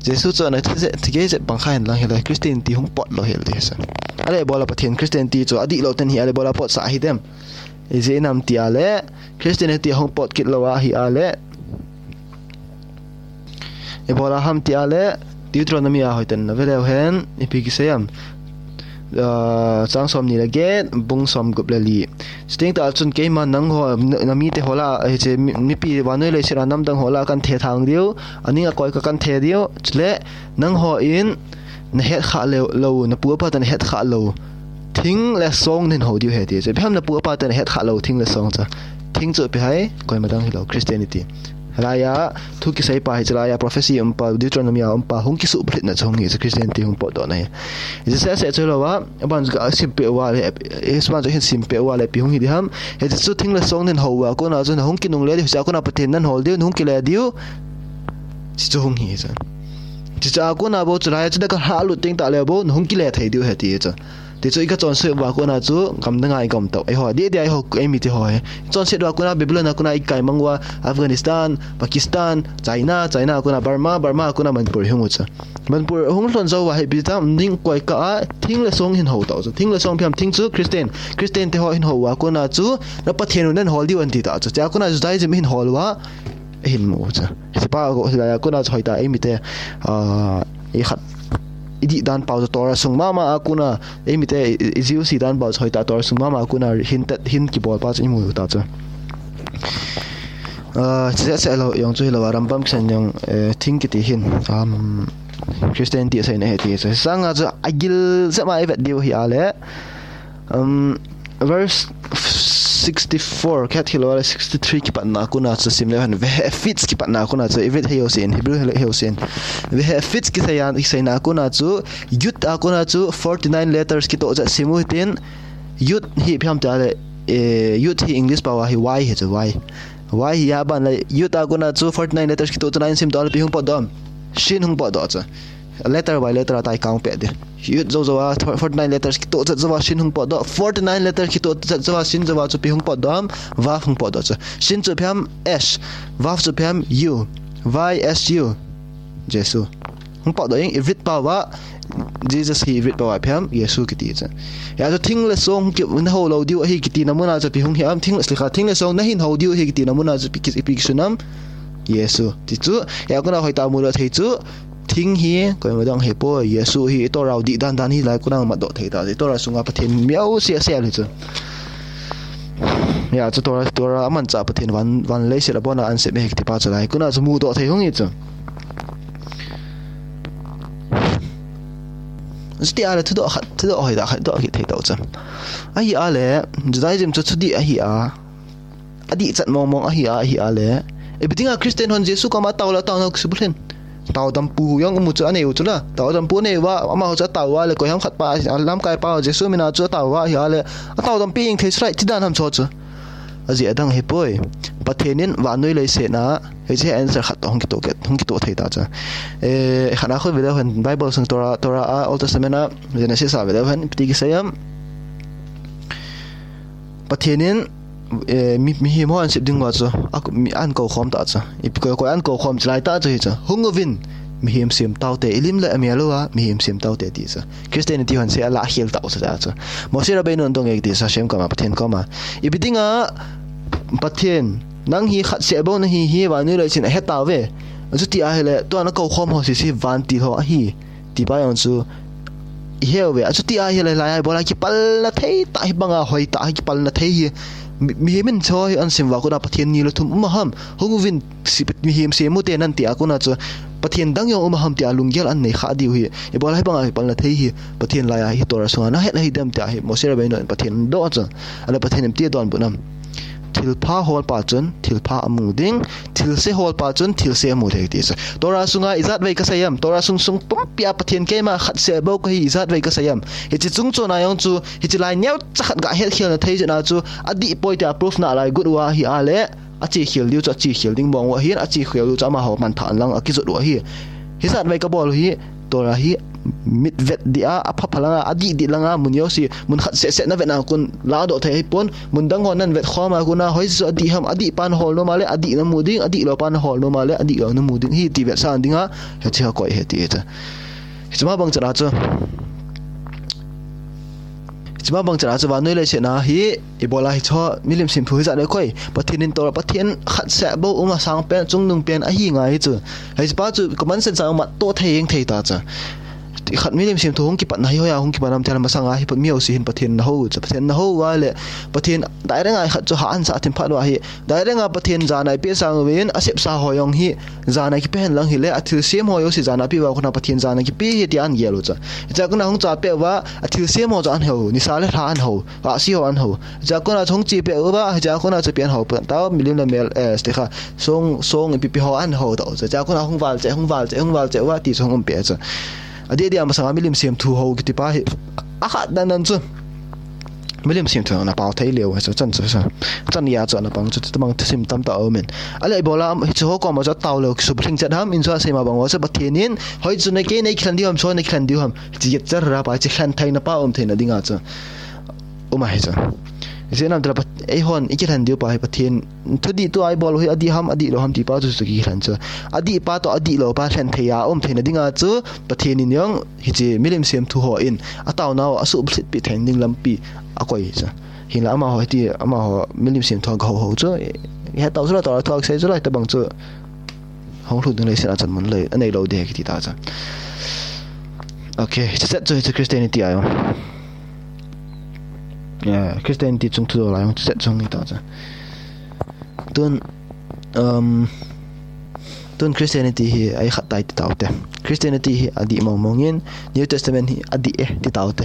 Jesu chu ana thi je-, thi gei jep bang kha hen lang hile, Christianity hung pot lou hel ti sa. Ale ibola Pathen Christianity chu adih lou ten hi, ale ibola pot sah hi dem. Ijeh inem tia le, Christianity hung pot kit lou ahi a le, ibola ham tia le, Deuteronomy a hoiten na ve leu hen, ipi kisei am. Ah, chang som ni le get, bung som gup le li. Chuteng tah chun keima nangho, na, na mite ho lah, hiche mi, mipi vannoi leiset a namdang ho lah a kan thethang diu, aning akoi kah kan the diu, chule nangho in na het khah lou, lou, na pu apa te na het khah lou thing le song nahin hou diu ahi ti chu. Ipi ham na pu apa te na het khah lou thing le song chu. Thing chu ipi ham, koima dang hilou, Christianity. Hilaiya thu kisei pa hi, chulaiya prophecy um pa, Deuteronomy a um pa, hung kisuh bulhitna chu hung hi chu, Christianity hung potdohna hi. Hiche seh seh chu hilou a, aban chu ka sim peh uva le, hiche ban chu hin sim peh uva le, ipi hung hi di ham. Hiche chu thing le song nahin hou uva kona chu, na hung kinungle diu, hiche a kona Pathen nahin hol diu, na hung kile diu. Hiche chu hung hi chu. Hiche a kona bou chulaiya chu na kalhahlut teng tah le bou, na hung kile thei diu ahi ti chu. Ti chu i kachonset uva kona chu, gamdang a i gam tau. Eiho, didi a eiho, eimite ho hi. Chonset uva kona, Babylon a kona i kaimang uva, Afghanistan, Pakistan, China, China a kona Burma, Burma a kona Manipur hung u chu. Manipur hung lhon jou uva hi ipi ti ham, ning koi kah a, thing le song hin hou tau chu. Thing le song ipi ham, thing chu Christian, Christian te ho hin hou uva kona chu, na Pathen u nahin hol diu ahi ti tah chu. Chua kona Judaism hin hol uva, ahin mu u chu. Hiche pa ko, hilaiya kona chu hoitah eimite, ah, i khat, i dih dan pau chu Torah sung mama a kona, eimite i, i, i Jews i dan pau chu hoitah Torah sung mama a kona hin tet, hin kibol pa chu i mu u ta chu. Ah, hiche seh seh lou, jong chu hilou a, Rambam kisan jong, eh, thing kiti hin, um, Christianity a seina ahi ti chu. Sanga chu agil jep a i vet diu ahi a le, um, verse sixty-four, khat hilou le sixty-three kipatna a kona chu sim leu hen, vehephiz kipatna a kona chu, Ivrit hei jouse in, Hebrew hei jouse in. Vehephiz kisei a, kiseina a kona chu, Yud a kona chu forty-nine letters kitoh chet sim u hitin, Yud hi ipi ham tia le, eh, Yud hi English pau a hi Y hi chu, Y. Y hi aban le, Yud a kona chu forty-nine letters kitoh chet na in sim tau le ipi hung potdoh am. Shin hung potdoh chu. Letter by letter a tai count peh di. Yud jou jou a, forty-nine letters kitoh chet jou a, shin hung potdoh. Forty-nine letters kitoh chet jou a, shin jou a chu ipi hung potdoh am, vav hung potdoh chu. Shin chu ipi ham, S. Vav chu ipi ham, U. Y S U. Jesu. Hung potdoh in, Ivrit pau a, Jesus hi Ivrit pau a ipi ham, Jesu kiti chu. Hia chu thing le song ki, na hou lou diu ahi kiti na mun a chu ipi hung hi am, thing le, sikha, thing le song nahin hou diu ahi kiti na mun a chu ipi ki, ipi kisun am, Jesu. Ti chu, hia kona hoitah mu lou thei chu, Thing hi, koima dang hi poi, Jesu hi i Torah u dih dan dan hi lai kona matdoh thei ta, i Torah sunga Pathen miau sia sia le chu. Hia chu Torah, Torah a manchah Pathen van, van leiset a bon a an sep e kiti pa chu lai kona chu mudoh thei hung hi chu. Chuti a le thudoh khat, thudoh hoitah khat doh kit thei tau chu. Ahi a le, Judaism chu thudih ahi a. Adih chat mong mong ahi a, ahi a le. Ipi dinga Christian hon Jesu koma tao le tao nau kisubulhin. Taodampu jong um u chu anei u chu la. Taodampu anei uva, amaho chu atao uva le koiham khat pa, lamkai pa Jesu mina chu atao uva ahi a le. Ataodampi jeng thei srai, ti dan ham chu chu. Ajeh adang hi poi. Pathen in vannoi leiset a, hiche answer khat toh hung kitoh kit, hung kitoh thei ta chu. Eh, khat a khu ve leu hen Bible sung Torah, Torah a Old Testament a, Genesis a ve leu hen, ipi ti kisei am. Pathen in, eh, mi, mihem ho an sep ding uva chu, a, mi an kou khom ta chu. Ipi koi koi an kou khom chu lai ta chu hi chu. Hung uvin, mihem sem taote, i lim le a mel uva, mihem sem taote ti chu. Christianity hon sei a lah khel tau chu ta chu. Moshe Rabbeinu in adong e ti chu, Hashem koma, Pathen koma. Ipi dinga, Pathen, nang hi khat seh bou nahi hi, vannoi leiset in ahe tauve. Achuti ahile, tua nakou khom ho sese vantil ho ahi, ti pa jong chu ihe uve. Achuti ahile, hilai a ibola kipalna thei tah hi banga hoi tah hi kipalna thei hi. Mi, mihem in chu hi ahin sim uva kona Pathen ni le thum um a ham. Hung uvin, mihem sem u te nang tia kona chu Pathen dang jong um a ham tia lunggel ahin nei kha diu hi. Ibola hi banga kipalna thei hi. Pathen lai a hi Torah sunga nahet nahi dem tia hi Moshe Rabbeinu in Pathen adoh chu. Ahile Pathen in ipi ti adonbut nam? Thilpha holpa chun thilpha amu ding, thilse holpa chun thilse amu thei ti chu. Torah sunga ijat vei kasei em? Torah sung sung pumpi a Pathen keima khat seh bou kahi ijat vei kasei em? Hiche chung chon a jong chu, hiche lai neocha khat ga hetkhelna thei jeh a chu, adih poi tia proof na lai got uva ahile, ache khel diu chu, ache khel ding mong u ahin, ache khel diu chu amaho manthah in lang akijot u ahi. Hijat vei kabol u hi, Torah hi mit vet dih a, apha pha langa, adih dih langa, mun jouse, mun khat seh seh navet na kon ladoh thei ahipon, mun dang ho nahin vet khom a kona, hoiche chu adih ham, adih pa nahol nom a le, adih namu ding, adih lou pa nahol nom a le, adih lou namu ding, hiti vetsah ding a, hiche akoi ahi ti chu. Hiche ma bang chan a chu, hiche ma bang chan a chu, vannoi leiset a hi, ibola hiche milim semthu hijat le koi, Pathen in Torah, Pathen khat seh bou um a sang pen, chungnung pen ahi ngai hi chu. Hiche pa chu common sense a mat to thei jeng thei ta chu. Khat milim semthu hung kipatna hi hoiya hung kipat nam tia masanga hi mi jouse hin Pathen ana hou chu. Pathen ana hou uva le, Pathen direct a khat chu ha ahin sah thim phat uva hi. Direct a Pathen jana eipeh sang uvin, asepsa ho jong hi jana kipe hen lang hile, athilsem ho jouse jana apeh uva kona Pathen jana kipe hi tia ahin gel u chu. Hichea kona hung cha peh uva, athilsem ho chu ahin hou, nisa le lha ahin hou, ahsi ho ahin hou. Hichea kona chu hung che peh uva, hichea kona chu ipi ahin hou pon tao, milim le mel, eh, stekha, song, song ipi ipi ho ahin hou tao chu. Hichea kona hung valcheh, hung valcheh, hung valcheh uva ti chu hung um peh chu. Adeh deh a masanga milim semthu ho kiti pa hi, akhat dan dan chu milim semthu ana pao thei leu hi chu, chan chu, chan geiya chu ana pang chu, tabang thusim tamtah aumin. Ahile ibola hiche ho koma chu atao leu kisubling chet ham, in chu asei ma bang uva chu Pathen in, hoiche chu nei kei nei kilhen diu ham, chu nei kilhen diu ham, hiche jet cher ra pa, hiche lhen theina pa um theina dinga chu um ahi chu. Ijeh inem itile Pat-, eihon ikilhen diu pa hi Pathen thudih tua ibol u hi adih ham, adih lou ham ti pa chu chu kikilhen chu. Adih pa toh adih lou pa lhen thei a um theina dinga chu Pathen in jong hiche milim semthu ho in ataonau asuhbulhit peh theina ding lampi akoi chu. Hinla amaho hiti, amaho milim semthu ga hou hou chu, ihet tau chu la, Torah thu a kisei chu la, hitabang chu hung lhut ding leiset a chan mun lei anei lou ding ahi kiti ta chu. Ok, hiche set chu hiche Christianity a jong. Yeah, Christianity chung thudol a jong hiche set chu hung hi ta chu. Tun, um, tun Christianity hi ahi khat tai ti taute. Christianity hi adih mong mong in, New Testament hi adih e ti taute.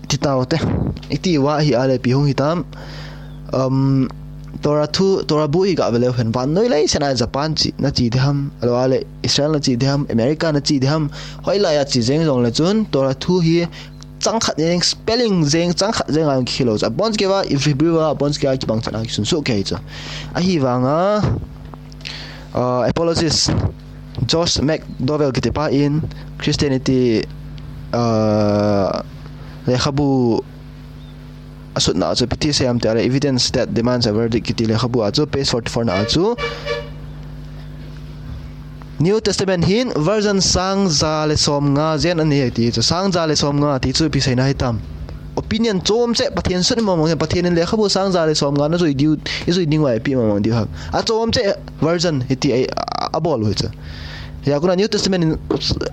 Ti taute. Iti uva ahile ipi hung hitam? Um, Torah thu, Torah bu hi gah ve leu hen, vannoi leiset a Japan che nache ding ham, ahilou le Israel nache ding ham, America nache ding ham, hoilai a che jeng jongle chun Torah thu hi chang khat jeng, spelling jeng, chang khat jeng a jong kikhel lou chu. Abonchauva Hebrew a, abonchauva kibang chan a kisun soh kei chu. Ahivanga, uh, apologist Josh McDowell kiti pa in Christianity, uh, lekhabu asutna chu ipi ti asei em tia le, Evidence That Demands a Verdict kiti lekhabu a chu page forty-four na a chu New Testament hin version sang ja le som nga jen anei ti chu, sang ja le som nga ti chu ipi seina hitam? Opinion chom cheh, Pathen sut mong mong, Pathen in lekhabu sang ja le som nga najui diu, ijui ding uva ipi mong mong diu ham? Achom cheh version hiti a, a, abol u hi chu. Hia kona New Testament in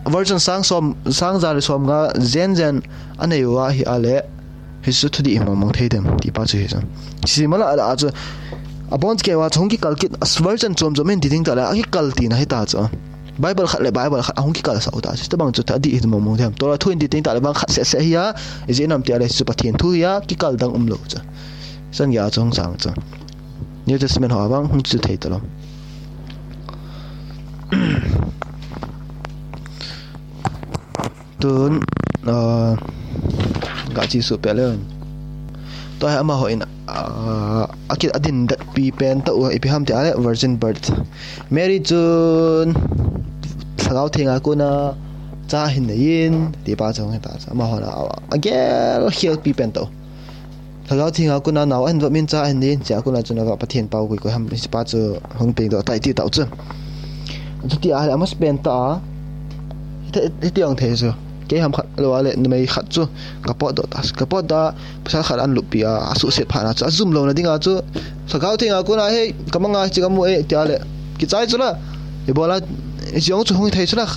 version sang som, sang ja le som nga jen jen anei uva ahile, hichu thudih hi mong mong thei dem ti pa chu hi chu. Hiche mala a chu, abonchauva chu hung kikal kit, version chom chom in ti ding tah le, akikal tina hi ta chu. Bible khat le Bible khat ahung kikal sah u ta chu. Hitabang chu adih hi mong mong thei ham? Torah thu in ti ding tah le vang khat seh seh ahi a, ijeh inem tia le chu Pathen thu ahi a, kikal dang um lou chu. Chan geiya chu hung sang chu. New Testament ho a vang hung chu thei talou. Tun, ah, ga che suh peh le. Tua hi amaho in, ah, aki, adin det pi pen tah u ipi ham tia le virgin birth. Mary chun Lhagao Theng a kona cha ahin nei in, ti pa chu hung hi ta chu. Amaho in a, agel khel pi pen tah u. Lhagao Theng a kona nao ahin vop in cha ahin nei in, chea kona chun ava Pathen pao koi koi ham, hiche pa chu hung peng doh tai ti tah u chu. Chuti ahile amasapen tah a, hiti, hiti jong thei chu. K Ei ham khat, lo ale, numei khat chu, ka potdoh ta, ka potdoh a, pasal khat an lupi a, a suhset phat na chu, a jum lona dinga chu, lhagao thenga kona, "Hei, ka manga chi ka mu e," tia le, kichai chu la, ibola, i jong chu hung thei chu la,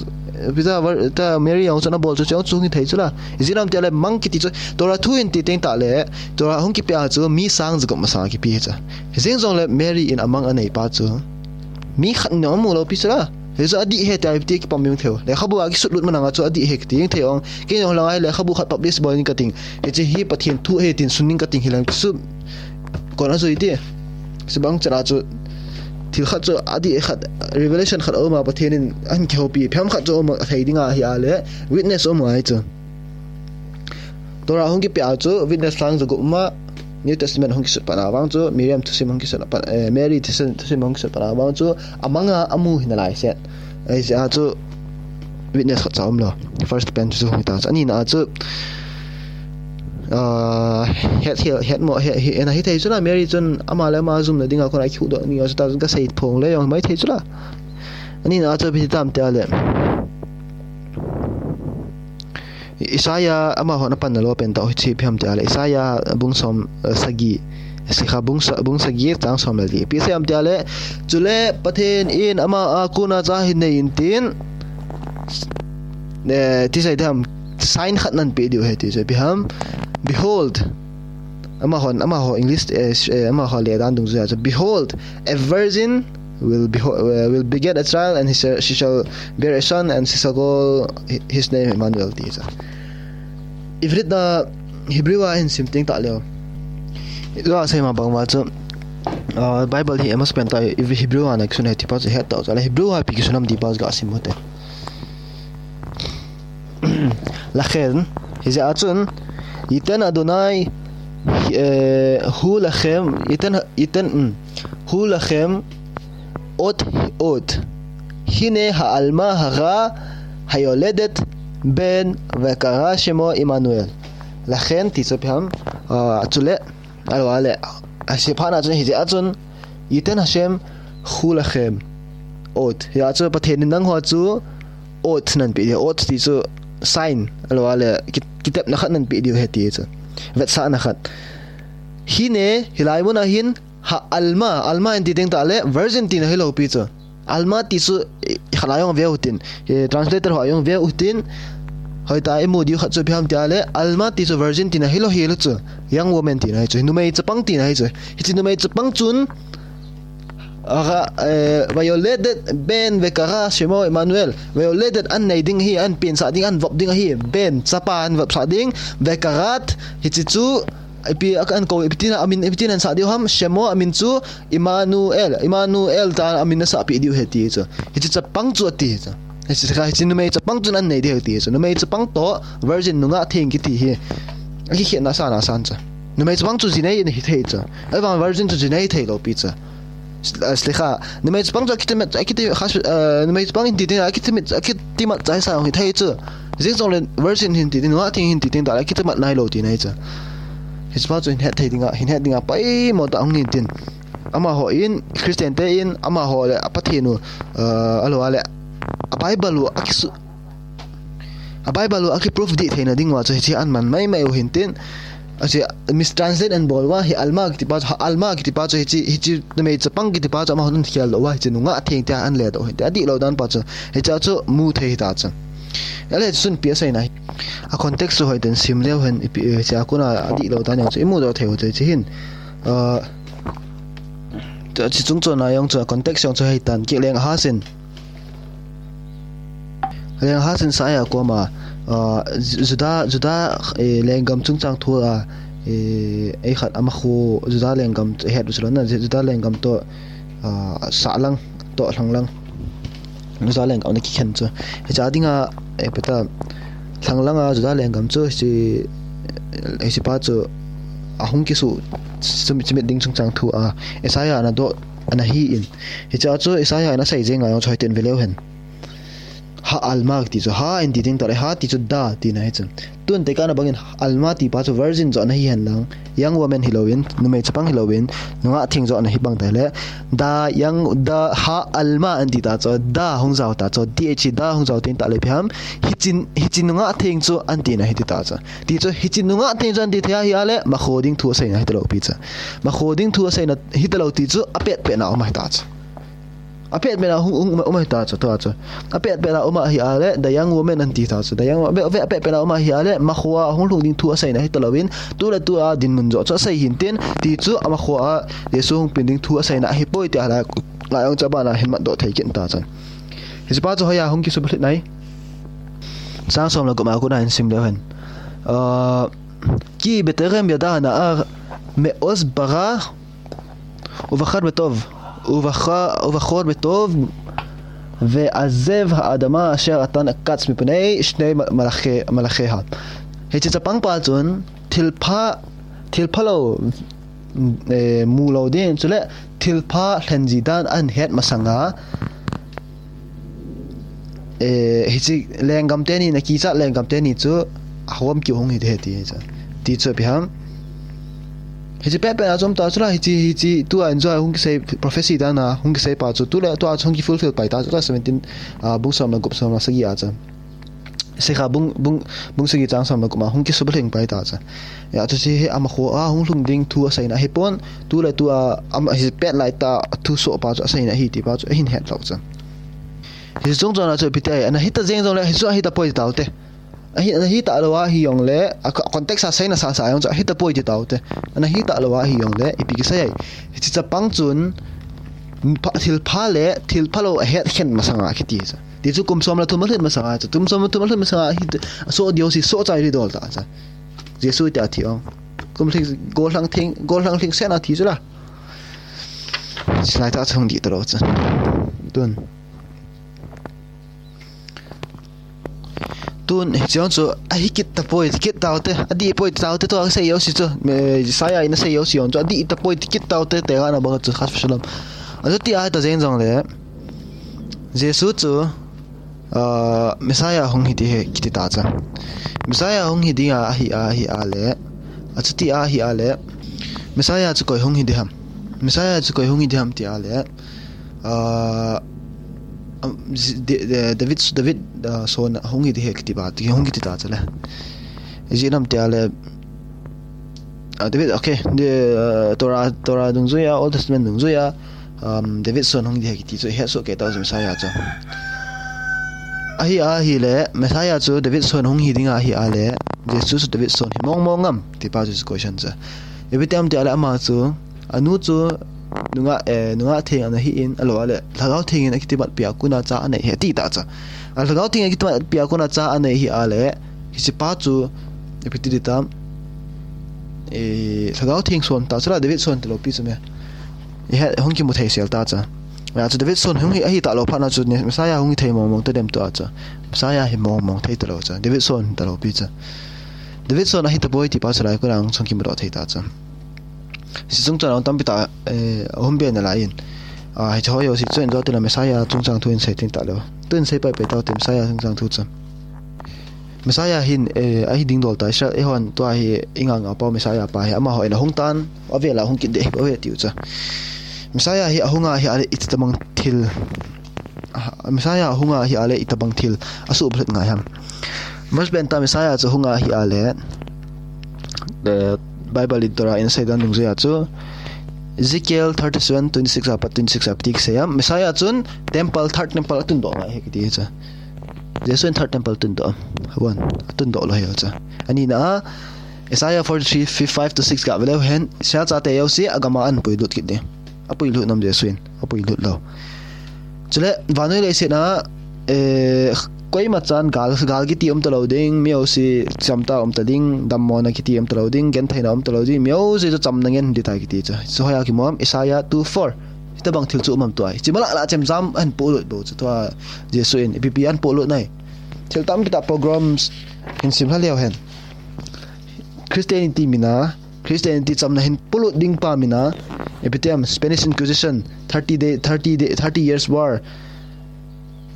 Peter, ta Mary jong chu na bol chu, jong chu hung thei chu la, i jinam tia le, mang kiti chu, Torah thu in ti teng ta le, Torah hung kipia chu, mi sang jagup masang kipi chu. Jing jong le, Mary in a mang a nei pa chu, mi khat in a mu lo pi chu la. Hichu adih e tia iti kipom jong thei u. Lekhabu a kisut lut manang a chu adih e kiti jong thei ong. Kei jong langa hi lekhabu khat publish bol ning kating. Hiche hi Pathen thu ahi tin sun ning kating hilang kisu. Kon a jui ti. Sibang chan a chu thil khat chu adih e khat, revelation khat a um a Pathen in ahin kihoupi. Phiam khat chu um a thei ding ahi a le. Witness um a hi chu. Torah hung kipia chu witness sang jagup ma, New Testament hung kisut pat na vang chu, Miriam thusim hung kisut pat, eh, Mary thusim, thusim hung kisut pat na vang chu, a manga a mu hi nalai set. Ei, a chu witness khat cha um lo. First pen chu hung ta chu. Ani na chu, ah, het, het, het mo, het, het, na hi thei chu la, Mary chun ama le ama jumna dinga kona kihuhdoh ni chu ta chun ka sei phong le jong mai thei chu la. Ani na chu ipi ti tam tia le. Isaiah amaho na panna lo pen ta hiche ipi ham tia le. Isaiah bung som, eh, sagi. Sikha bung sa-, bung sagi chang som le li. Ipi asei ham tia le. Chule Pathen in ama a kona cha hin nei in tin. Eh, ti sei dam sign khat nan pe diu ahi ti chu ipi ham. Behold. Amahon, amaho English, eh, s-, eh, amaho le dan dungjuia chu, "Behold, a virgin will beho-, uh, will beget a child, and he shall, she shall bear a son, and she shall call hi-, his name Emmanuel," ti chu. Ivrit na Hebrew a hin sim teng ta leu. Lo a sei ma bang va chu, ah, Bible hi amasapen ta Hebrew a na kisun ahi ti pa chu het ta chu. Le Hebrew a ipi kisun ham ti pa chu ga sim u te. Lachen, hijeh a chun, Yiten Adonai, eh, hu lachem, yiten, yiten, mm, hu lachem, ot, ot. Hine ha'alma hara hayoledet ben vekara shemo Immanuel. Lachen, ti chu ipi ham, ah, chule, Alo ale, asei phat na chun hijeh a chun, Yiten Hashem hu lachem. Ot. Hijeh a chu Pathen in nangho chu ot nan pe diu, ot ti chu sign. Alo ale, ki-, kitepna khat nan pe diu ahi ti chu. Vetsahna khat. Hine, hilai mun a hin, ha'alma, alma in ti teng ta le, virgin tina hi lo pi chu. Alma ti chu, eh, khat a jong veu hitin, eh, translator ho a jong veu hitin, hoitah a imu diu khat chu ipi ham tia le, alma ti chu virgin tina hi lo hi lo chu, young woman tina hi chu, numei chapang tina hi chu. Hiche numei chapang chun, aga, eh, vayoledet ben vekara shemo Immanuel, vayoledet an nei ding ahi, an pensah ding, an vop ding ahi, ben, chapa an vopsah ding, vekarat, hiche chu, ipi a kan ko, ipi tina amin, ipi tina an sah diu ham, shemo amin chu, Immanuel, Immanuel ta amin asahpeh diu ahi ti chu. Hiche chapang chu ati chu. Hiche kha, hiche numei chapang chu an nei diu ahi ti chu. Numei chapang toh virgin nungah theng kiti hi. Akikhetna asan asan chu. Numei chapang chu jinei ahi thei chu. Ahivang virgin chu jinei thei lo pi chu. S-, ah, slikha, numei chapang chu akitimat, akiti, khas, ah, numei chapang in ti ding, akitimat, akitimat chai sa hi thei chu. Jing jong le virgin hin ti ding, nungah theng hin ti ding, ta le akitimat nai lo ti nai chu. Hiche pa chu hin het thei dinga, hin het dinga, poimo tah hung hin tin. Amaho in, Christian te in, amaho le a Pathen u, eh, alo a le, a Bible u, a kisu-, a Bible u, a kiproof dih theina ding uva chu, hiche an man mai mai u hin tin, ache, mistranslate an bol uva, hi alma kiti pa chu, ha alma kiti pa chu, hiche, hiche numei chapang kiti pa chu, amaho an khel doh uva, hiche nungah theng tia an le doh u hin tin, adih lou dan pa chu, hiche a chu mu thei hita chu. Ale chun ipi asei na hi. A context chu hoiten sim leu hen, ipi, hiche a kona adih lou dan jong chu, imu doh thei u chu, hiche hin. Ah, Chu, chu chung chon a jong chu, context jong chu hei tan, kik leng a hasin. Leng a hasin sa a koma, ah, Ju-, Juda, Juda, eh, lenggam chungchang thu a, eh, ei khat ama khu, Juda lenggam het u chu lon na, Juda lenggam toh, ah, sahlang, toh lhanglang. Juda lenggam ana kikhen chu. Hiche a dinga, eh, peta, lhanglang a Juda lenggam chu, hiche, hiche pa chu, ahung kisu, chim-, chimit ding chungchang thu a, Isaiah ana doh, ana hi in. Hiche a chu, Isaiah ana sei jeng a jong chu hoiten ve leu hen. Alma ti chu, ha in ti ding tah le, ha ti chu da tina hi chu. Tun tekahna bangin Alma ti pa chu virgin joh ana hi hen lang, young woman hi loin, numei chapang hi loin, nungah theng joh ana hi bang tah le, da young, da ha Alma an ti ta chu, da hung jao ta chu, D H da hung jao tin tah le ipi ham, hichi, hichi nungah theng chu an tina hi ti ta chu. Ti chu hichi nungah theng chu an ti thei ahi a le, makho ding thu aseina hi ta lou pi chu. Makho ding thu aseina hi ta lou ti chu, apet pet na um ahi ta chu. Apet pet na um, um, um ahi ta chu, tua chu. Apet pet na um ahi a le, the young woman an ti ta chu. The young, ve, ve, apet pet na um ahi a le, makho a hung lhung ding thu aseina hi ta louvin, tu le tu a dinmun joh chu asei hin tin, ti chu amakho a Jesu hung peng ding thu aseina ahi poi ti a la, la jong chu abana hin mat doh thei kit ta chu. Hiche pa chu hoiya hung kisubulhit nai. Chang som le gup a kona hin sim leu hen. Aa, כי בטרם ידע הנער מעוז ברע ובחר בטוב, ובחר, ובחור בטוב, ועזב האדמה אשר אתן עקץ מפני שני מלאכי, מלאכיה. Hiche chapang pa chun thilpha, thilpha lou, eh, mu lou ding, chule thilpha lhen ji dan ahin het masanga, eh, hiche lenggam teni, ana kichat lenggam teni chu ahom kihung hite ti chu. Ti chu ipi ham. Hiche pet pet a chu um ta chu la, hiche, hiche tua in chu hung kisei prophecy dan a hung kisei pa chu tu le tua chu hung kifulfill pai ta chu, tua seventeen, ah, bung som le gup, som le sagi a chu. Sikha bung, bung, bung sagi chang som le gup a hung kisubulhing pai ta chu. Hia chu hiche hi amakho a hung lhung ding thu aseina ahi pon, tu le tu a, ama, hiche pet lai tah a thu soh pa chu aseina ahi ti pa chu ahin het lou chu. Hiche chung chon a chu ipi ti ahi, ana hi ta jeng jong le, hichu ahi ta poi ti tau te. Ahi, ana hi ta lou ahi jong le, a, a context a seina sa sa jong chu ahi ta poi ti tau te. Ana hi ta lou ahi jong le, ipi kisei ai. Hiche chapang chun, pha, thilpha le, thilpha lou ahet khen masanga kiti chu. Ti chu kum som le thum alhin masanga chu. Kum som le thum alhin masanga hi, asoh diu si soh chai ri dol ta chu. Jesu tia thi ong. Kum lhing, gollhang theng, gollhang lhingset a thi chu la. Silai ta chung di ta lou chu. Tun. Tun, hiche jong chu, ahi kit ta poi, kit tau te, adih poi tau te, tua asei jouse chu, me, Isaiah in asei jouse jong chu, adih ta poi, kit tau te, tekahna bang chu, khas shalom. Achuti ahi ta jeng jong le, Jesu chu, ah, Messiah hung hi ding ahi kiti ta chu. Messiah hung hi ding ahi, ahi a le, achuti ahi a le, Messiah chu koi hung hi ding ham. Messiah chu koi hung hi ding ham ti a le, ah, um, zi-, De-, De-, David, David, ah, son hung hi ding ahi kiti ba, ti hung kiti ta chu le. Ijeh inem ti a le, ah, David, okay, de, ah, Torah, Torah dungjui a, Old Testament dungjui a, um, David son hung hi ding ahi kiti chu, ihet soh kei tau chu Messiah chu. Ahi, ahi le, Messiah chu David son hung hi ding ahi a le, Jesu chu David son hi mong mong am, ti pa chu question chu. Ipi ti ham ti a le ama chu, anu chu nungah, eh, nungah theng ana hi in, alou a le, Lhagao Theng in akitimat pi a kona cha anei ahi ti ta chu. A Lhagao Theng in akitimat pi a kona cha anei ahi a le, hiche pa chu, ipi ti ding tam, eh, Lhagao Theng son ta chu la, David son ti lou pi chu me. Ihet, hung kimu thei sel ta chu. A chu David son hung hi, ahi ta lou phat na chu, Messiah hung hi thei mong mong ta dem tua chu. Messiah hi mong mong thei ta lou chu. David son ta lou pi chu. David son ahi ta poi ti pa chu lai kona hung kimu doh thei ta chu. Hiche chung chon a tampi ta, eh, ahung be nalai in. Ah, hiche ho jouse chu in jo tin la Messiah chungchang thu in sei tin ta lou. Tun sei pai pai tau te Messiah chungchang thu chu. Messiah hin, eh, ahi ding dol ta Israel, eihon tua hi i ngah ngah pau Messiah pa hi, amaho in ahung tan, avel a hung kit ding, ave tiu chu. Messiah hi ahung ahi a le itobang thil, ah, Messiah ahung ahi a le itobang thil asuhbulhit ngai ham. Verse pen ta Messiah chu hung ahi a le, eh, Bible in Torah in asei dan dungjui a chu, Ezekiel thirty-seven twenty-six a pat twenty-six a pat ti kisei ham. Messiah chun temple, third temple atun doh ngai ahi kiti chu. Jesu in third temple tun doh am? Aban, atun doh lou ahi chu. Ani na a, Isaiah forty-three, five to six ga ve leu hen, Israel chate jouse agam a ahin puilut kit ding. Apuilut nam Jesu in, apuilut lou. Chule, vannoi leiset a, eh, koima chan gal, gal kiti um ta lou ding, mi jouse chamna um ta ding, dammona kiti um ta lou ding, gentheina um ta lou ding, mi jouse chu chamna ngen ding tai kiti chu. Chu hoiya kimu am, Isaiah two four. Hitobang thil chu um am tua. Hiche malai a chemjam ahin polut bou chu tua Jesu in, ipi pi ahin polut nai. Thil tampi ta pogroms hin sim lha leu hen. Christianity min a, Christianity chamna hin polut ding pa min a, ipi ti am Spanish Inquisition, thirty day, thirty day, thirty years war.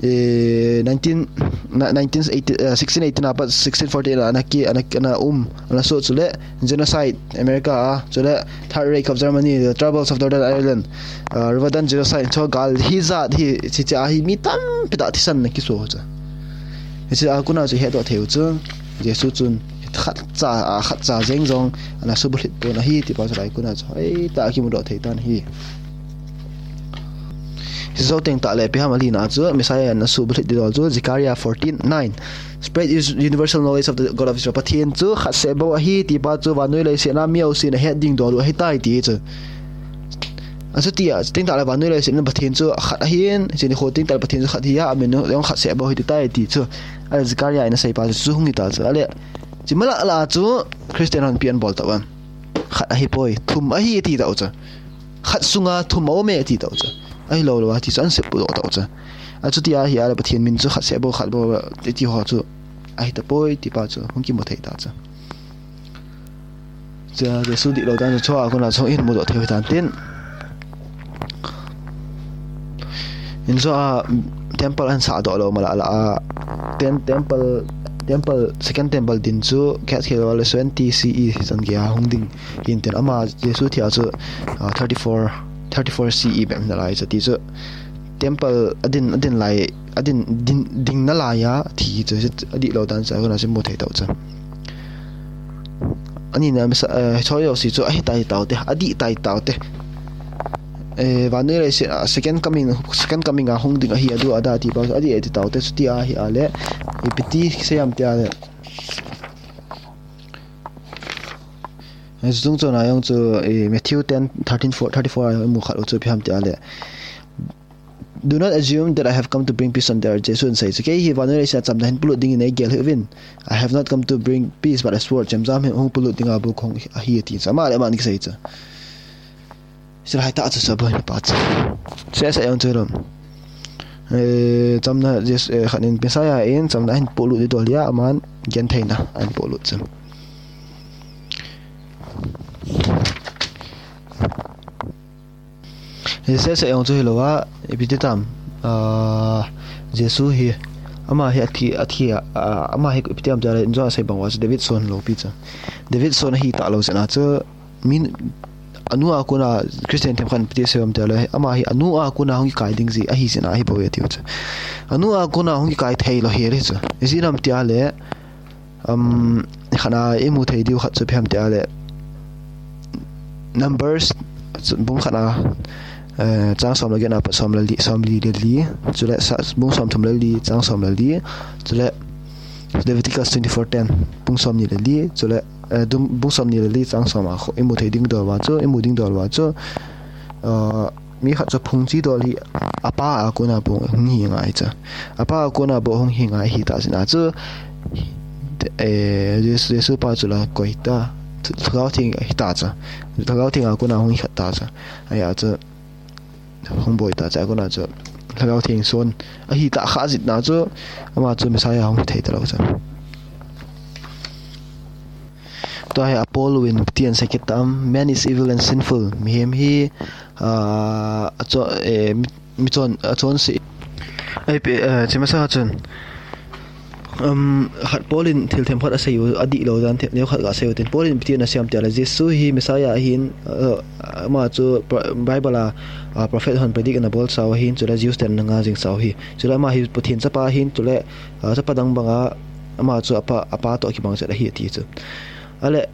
eh, nineteen, na-, nineteen eighty, eh, sixteen eighteen apat sixteen forty-eight a ana ki, ana, ana um, ana so chule genocide America a, chule Third Reich of Germany, the troubles of Northern Ireland, uh, Ramadan genocide, chu gal hi jat hi, chi chi a hi mi tampi tah thisan ana kiso chu. Hiche a kona chu hetdoh thei u chu, Jesu chun khatcha, a khatcha jeng jong ana subulhit pon ahi ti pa chu lai kona chu hoitah a kimudoh thei tan ahi. Hiche jou teng tah le ipi ham, alina chu Messiah ana subulhit ding dol chu Zechariah fourteen nine. Spread is universal knowledge of the God of Israel. Pathen chu khat seh bou ahi ti pa chu vannoi leiset a mi jousen ahet ding dol u ahitai ti chu. Achuti a, teng tah le vannoi leiset a Pathen chu khat ahin, hiche nikho teng tah le Pathen chu khat ahi a, amin jong khat seh bou ahi ti tai ti chu. Ale Zechariah in asei pa chu, chu hung hita chu. Ale, hiche malala chu Christian hon ipi ana bol tauvam. Khat ahipoi, thum ahi ti tau chu. Khat sunga thum aum e ti tau chu. Ahilou lou a ti chu ana seipeh doh tau chu. Achuti ahi a le Pathen min chu khat seh bou, khat bou ti, ti ho chu ahi tapoi ti pa chu hung kimu thei ta chu. Chu Jesu dihlou dan chu chua kona chu ihin mudoh thei u hitan tin. Injo a temple ana sah doh lou malala a, ten temple, temple, second temple din chu kihet khel lou le seventy C E chan gei a hung ding hin tin, ama Jesu thi a chu, ah, thirty-four, thirty-four C E bep nalai chu ti chu temple adin, adin lai, adin, din, ding nalai a thi chu, chu adihlou dan chu kona chu mu thei tau chu. Anina misa, eh, choi jouse chu ahitai tau te, adih tai tau te. Eh, vannoi leiset a, ah, second coming, second coming a hung ding ahi, adu ada ti pa, adih e ti tau te, chuti ahi a le, ipi ti kisei ham ti a le. Eh, chung chon a jong chu, eh, Matthew ten, thirteen, four, thirty-four a jong imu khat u chu ipi ham ti a le. Do not assume that I have come to bring peace on the earth. Jesu in asei chu, kei hi vannoi leiset a chamna hin polut dingin eingel hih uvin. I have not come to bring peace but a sword. Chemjam hi hung polut dinga buk hung ahi ati chu. Ama le ama in kisei chu. Silai ta chu sabon pa chu. Sesa jong chu lom. Eh, chamna Jesu, eh, khat in Messiah in chamna hin polut ding dol ahi a, aman gentheina ahin polut chu. Hiche seh jong chu hilou a, ipi ti tam, ah, Jesu hi, ama hi athi, athi a, ah, ama hi ipi ti ham ti a le, injo a sei bang uva chu David son lou pi chu. David son ahi talou jeh a chu, min, anu a kona, Christian themkhat in ipi ti asei ham ti a le, ama hi anu a kona hung kikai ding jeh ahi jeh a ahi bou e tiu chu. Anu a kona hung kikai thei lou ahi le chu. Ijeh inem ti a le, Um, khat a imu thei diu khat chu ipi ham ti a le, Numbers bung khat a, eh, chang som le get a pat som le li, som li le li, chule sa, bung som thum le li, chang som le li, chule Leviticus twenty-four ten, bung som ni le li, chule, eh, dum, bung som ni le li, chang som a kho, imu thei ding dol uva chu, imu ding dol uva chu, eh, mi khat chu phung chi dol hi apa a kona bou hung hi ngai chu. Apa a kona bou hung hi ngai ahi ta jeh a chu, eh, Jesu, Jesu pa chu la koi ta, Lhagao Theng ahi ta chu. Lhagao Theng a kona hung hi khat ta chu. Ahi a chu, hung boi ta chu, a kona chu Lhagao Theng son ahi ta kha jeh a chu, ama chu Messiah hung thei talou chu. Tua hi a Paul in ipi ti asei kit tam, man is evil and sinful. Mihem hi, ah, acho-, eh, mi, michon, achonse. Ahi pe, eh, hiche masa chun. Um, khat Paul in thil themkhat asei u, adihlou dan, the-, neokhat gasei u tin. Paul in ipi ti asei ham ti a le, Jesu hi Messiah ahin, uh, ama chu pro-, Bible a, ah, prophet hon predict ana bol sau ahin, chule Jews ten ana nga jing sau ahi. Chule ama hi Pathen chapa ahin, chule, ah, chapa dang banga, ama chu apa, apa toh kibang chet ahi ati chu. Ale,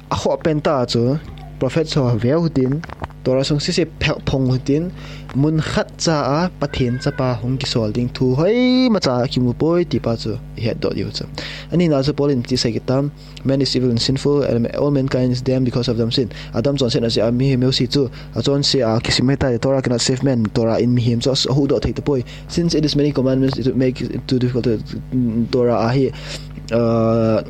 akhoh pen tah chu, prophet ho veu hitin, Torah sung sese phel phong hitin, mun khat cha a Pathen chapa hung kisol ding thu hoimacha kimu poi ti pa chu ihet doh diu chu. Anina chu Paul in ipi ti asei kit tam, man is evil and sinful, and all mankind is damned because of Adam sin. Adam chonsetna jeh a mihem jouse chu, achonse a kisim ahitai, Torah cannot save man, Torah in mihem chu ahuhdoh thei tapoi. Since it is many commandments, it would make it too difficult to, mm, Torah ahi, uh,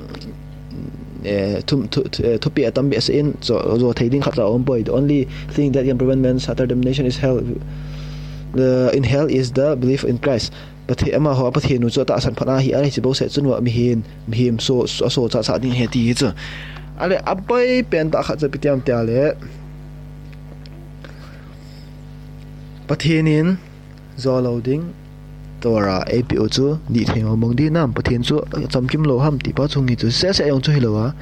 eh, thum-, thu-, thu-, eh, thupeh atam behseh in, jo, jo thei ding khat la um poi. The only thing that can prevent man's eternal damnation is hell. The, in hell is the belief in Christ. Pathe-, amaho a Pathen u chu atahsan phat ahi, ahi, hiche bouseh chun uva mihem, mihem so, so, so cha cha ding ahi ati chu. Ale, abai pen tah khat chu ipi ti ham ti a le, Pathen in jo lou ding, Torah eipeh u chu dih thei mong mong ding ham, Pathen chu chamkim lou ham ti pa chu hung hi chu, seh seh jong chu hilou a.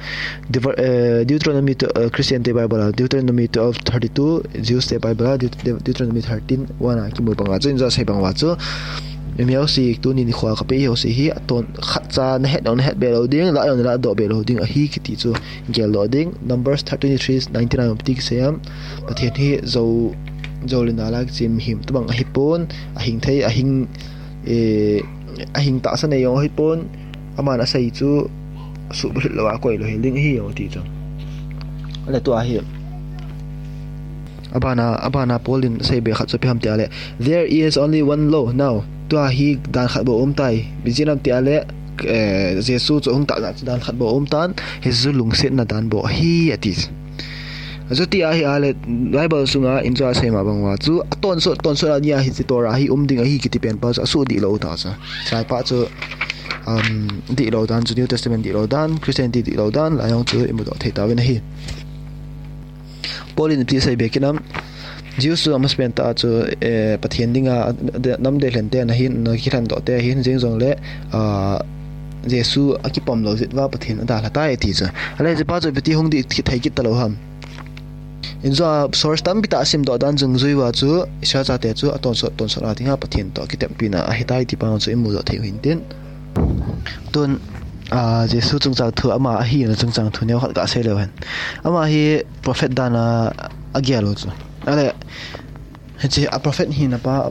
Dever-, eh, Deuteronomy to, eh, Christian te Bible a, Deuteronomy twelve thirty-two, Jews te Bible a, Deut-, Deut-, Deuteronomy thirteen one a kimu banga chu, injo a sei bang uva chu, mi house tuni nikho a kapeh house hi, aton khat cha nahet jong nahet be lou ding, lah jong nalah doh be lou ding ahi kiti chu gel doh ding. Numbers thirty-three nineteen a um ti kisei ham, Pathen hi jou, jou le nal a kichim mihem tobang ahipon, ahing thei, ahing, eh, ahing tahsa nei jong ahipon, aman asei chu asuh bulhit lou a koi lou hel ding ahi jong ati chu. Ale tua hi. Abana, abana Paul in asei be khat chu ipi ham tia le, "There is only one law now." Tua hi dan khat bou um tai. Ijeh inem tia le, eh, Jesu chu hung tah jeh a chu dan khat bou um tan. Hichu lungsetna dan bou ahi ati. Achuti ahi a le, Bible sunga injo a sei ma bang uva chu, atonsot, tonsot a nia hiche Torah hi um ding ahi kiti pen pa chu asuh dih lou ta chu. Chulai pa chu, um, dih lou dan chu, New Testament dih lou dan, Christianity dih lou dan, la jong chu imu doh thei tauvin ahi. Paul in ipi asei be kit nam, Jews chu amasapen tah a chu, eh, Pathen dinga, a, a, nam delhen te ana hin, ana kilhen doh te ahin, jeng jongle, ah, Jesu akipom lou jeh uva Pathen adalha tai ati chu. Ale hiche pa chu ipi ti hung dih thei kit talou ham. Injo a source tampi tah asim doh dan jong jui uva chu, Israel chate chu atonsot, tonsot a dinga Pathen toh kitepina ahitai ti pa chu imu doh thei u hintin. Tun, ah, Jesu chungchang thu, ama ahina chungchang thu neo khat kasei leu hen. Ama hi prophet dan a agel u chu. Ale, hiche a prophet hina pa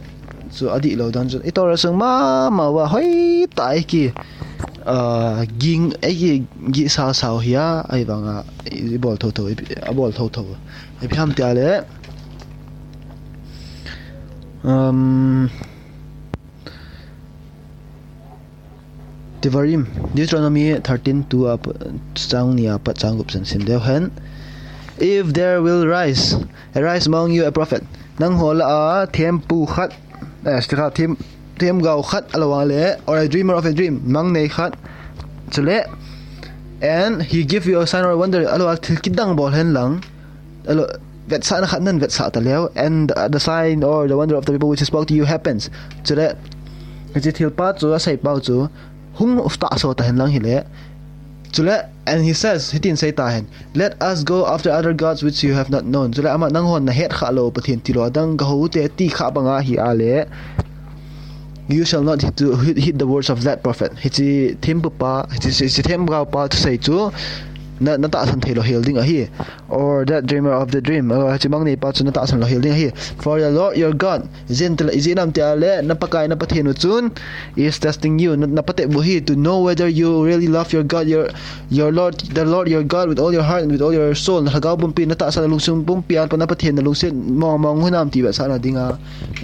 chu adih lou dan chu. I Torah sung mama uva hoitah a iki, ah, ging, iki gih sao sao hi a, ahivanga, i bol tho tho, i, abol tho tho. Ipi ham tia le, um, Devarim, Deuteronomy thirteen two a pa-, chang ni a pat chang gup chan sim leu hen. If there will rise, arise among you a prophet. Nangho lah a thempu khat, eh, sikha, them, themgao khat, ahilou le, or a dreamer of a dream, mang nei khat. Chule, and he give you a sign or a wonder, ahilou le thil kidang bol hen lang. Ahilou, vetsahna khat nan vetsah ta leu, and the, the sign or the wonder of the people which spoke to you happens. Chule, hiche thil pa chu, asei pau chu, hung tahsa ta hen lang hile. Chule, and he says, hitin sei ta hen, "Let us go after other gods which you have not known." Chule, ama nanghon nahet kha lou Pathen tilou adang gahou te ti kha banga hi a le. You shall not heed to, heed, heed the words of that prophet. Hiche thempu pa, hiche, hiche themgao pa thusei chu na, natahsan thei lou hel ding ahi. Or that dreamer of the dream. Or hiche mang nei pa chu natahsan lou hel ding ahi. For the Lord your God. Ijeh inem tia le, na Pakai na Pathen u chun is testing you. Na, napatep u ahi to know whether you really love your God, your, your Lord, the Lord your God with all your heart and with all your soul. Na lhagao pumpi, natahsa, nalungsung pumpi a, na Pathen nalungset mong mong u hinam ti vetsahna dinga.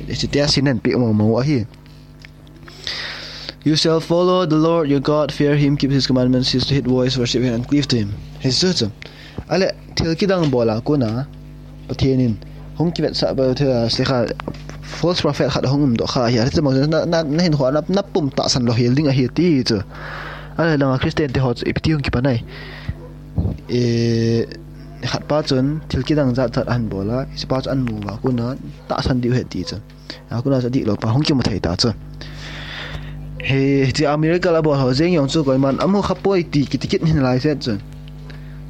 Hiche test hi nahin pe mong mong u ahi. You shall follow the Lord your God, fear him, keep his commandments, his, his voice, worship him and cleave to him. Hichu chu. Ale, thil kidang bol a kona, Pathen in hung kivetsah bol thei a, sikha, false prophet khat hung um doh kha hi, hiche mang na, na, nahin ho na, napum tahsan lou hel ding ahi ti chu. Ale, langa Christian te ho chu ipi ti hung kipan ai. Eh, khat pa chun thil kidang jat jat ahin bol a, hiche pa chu ahin mu uva kona, tahsan diu ahi ti chu. A kona chu adih lou pa hung kimu thei ta chu. Hi, hiche a miracle abol ho jeng jong chu koiman amu kha poi ti kiti kit hin lai set chu.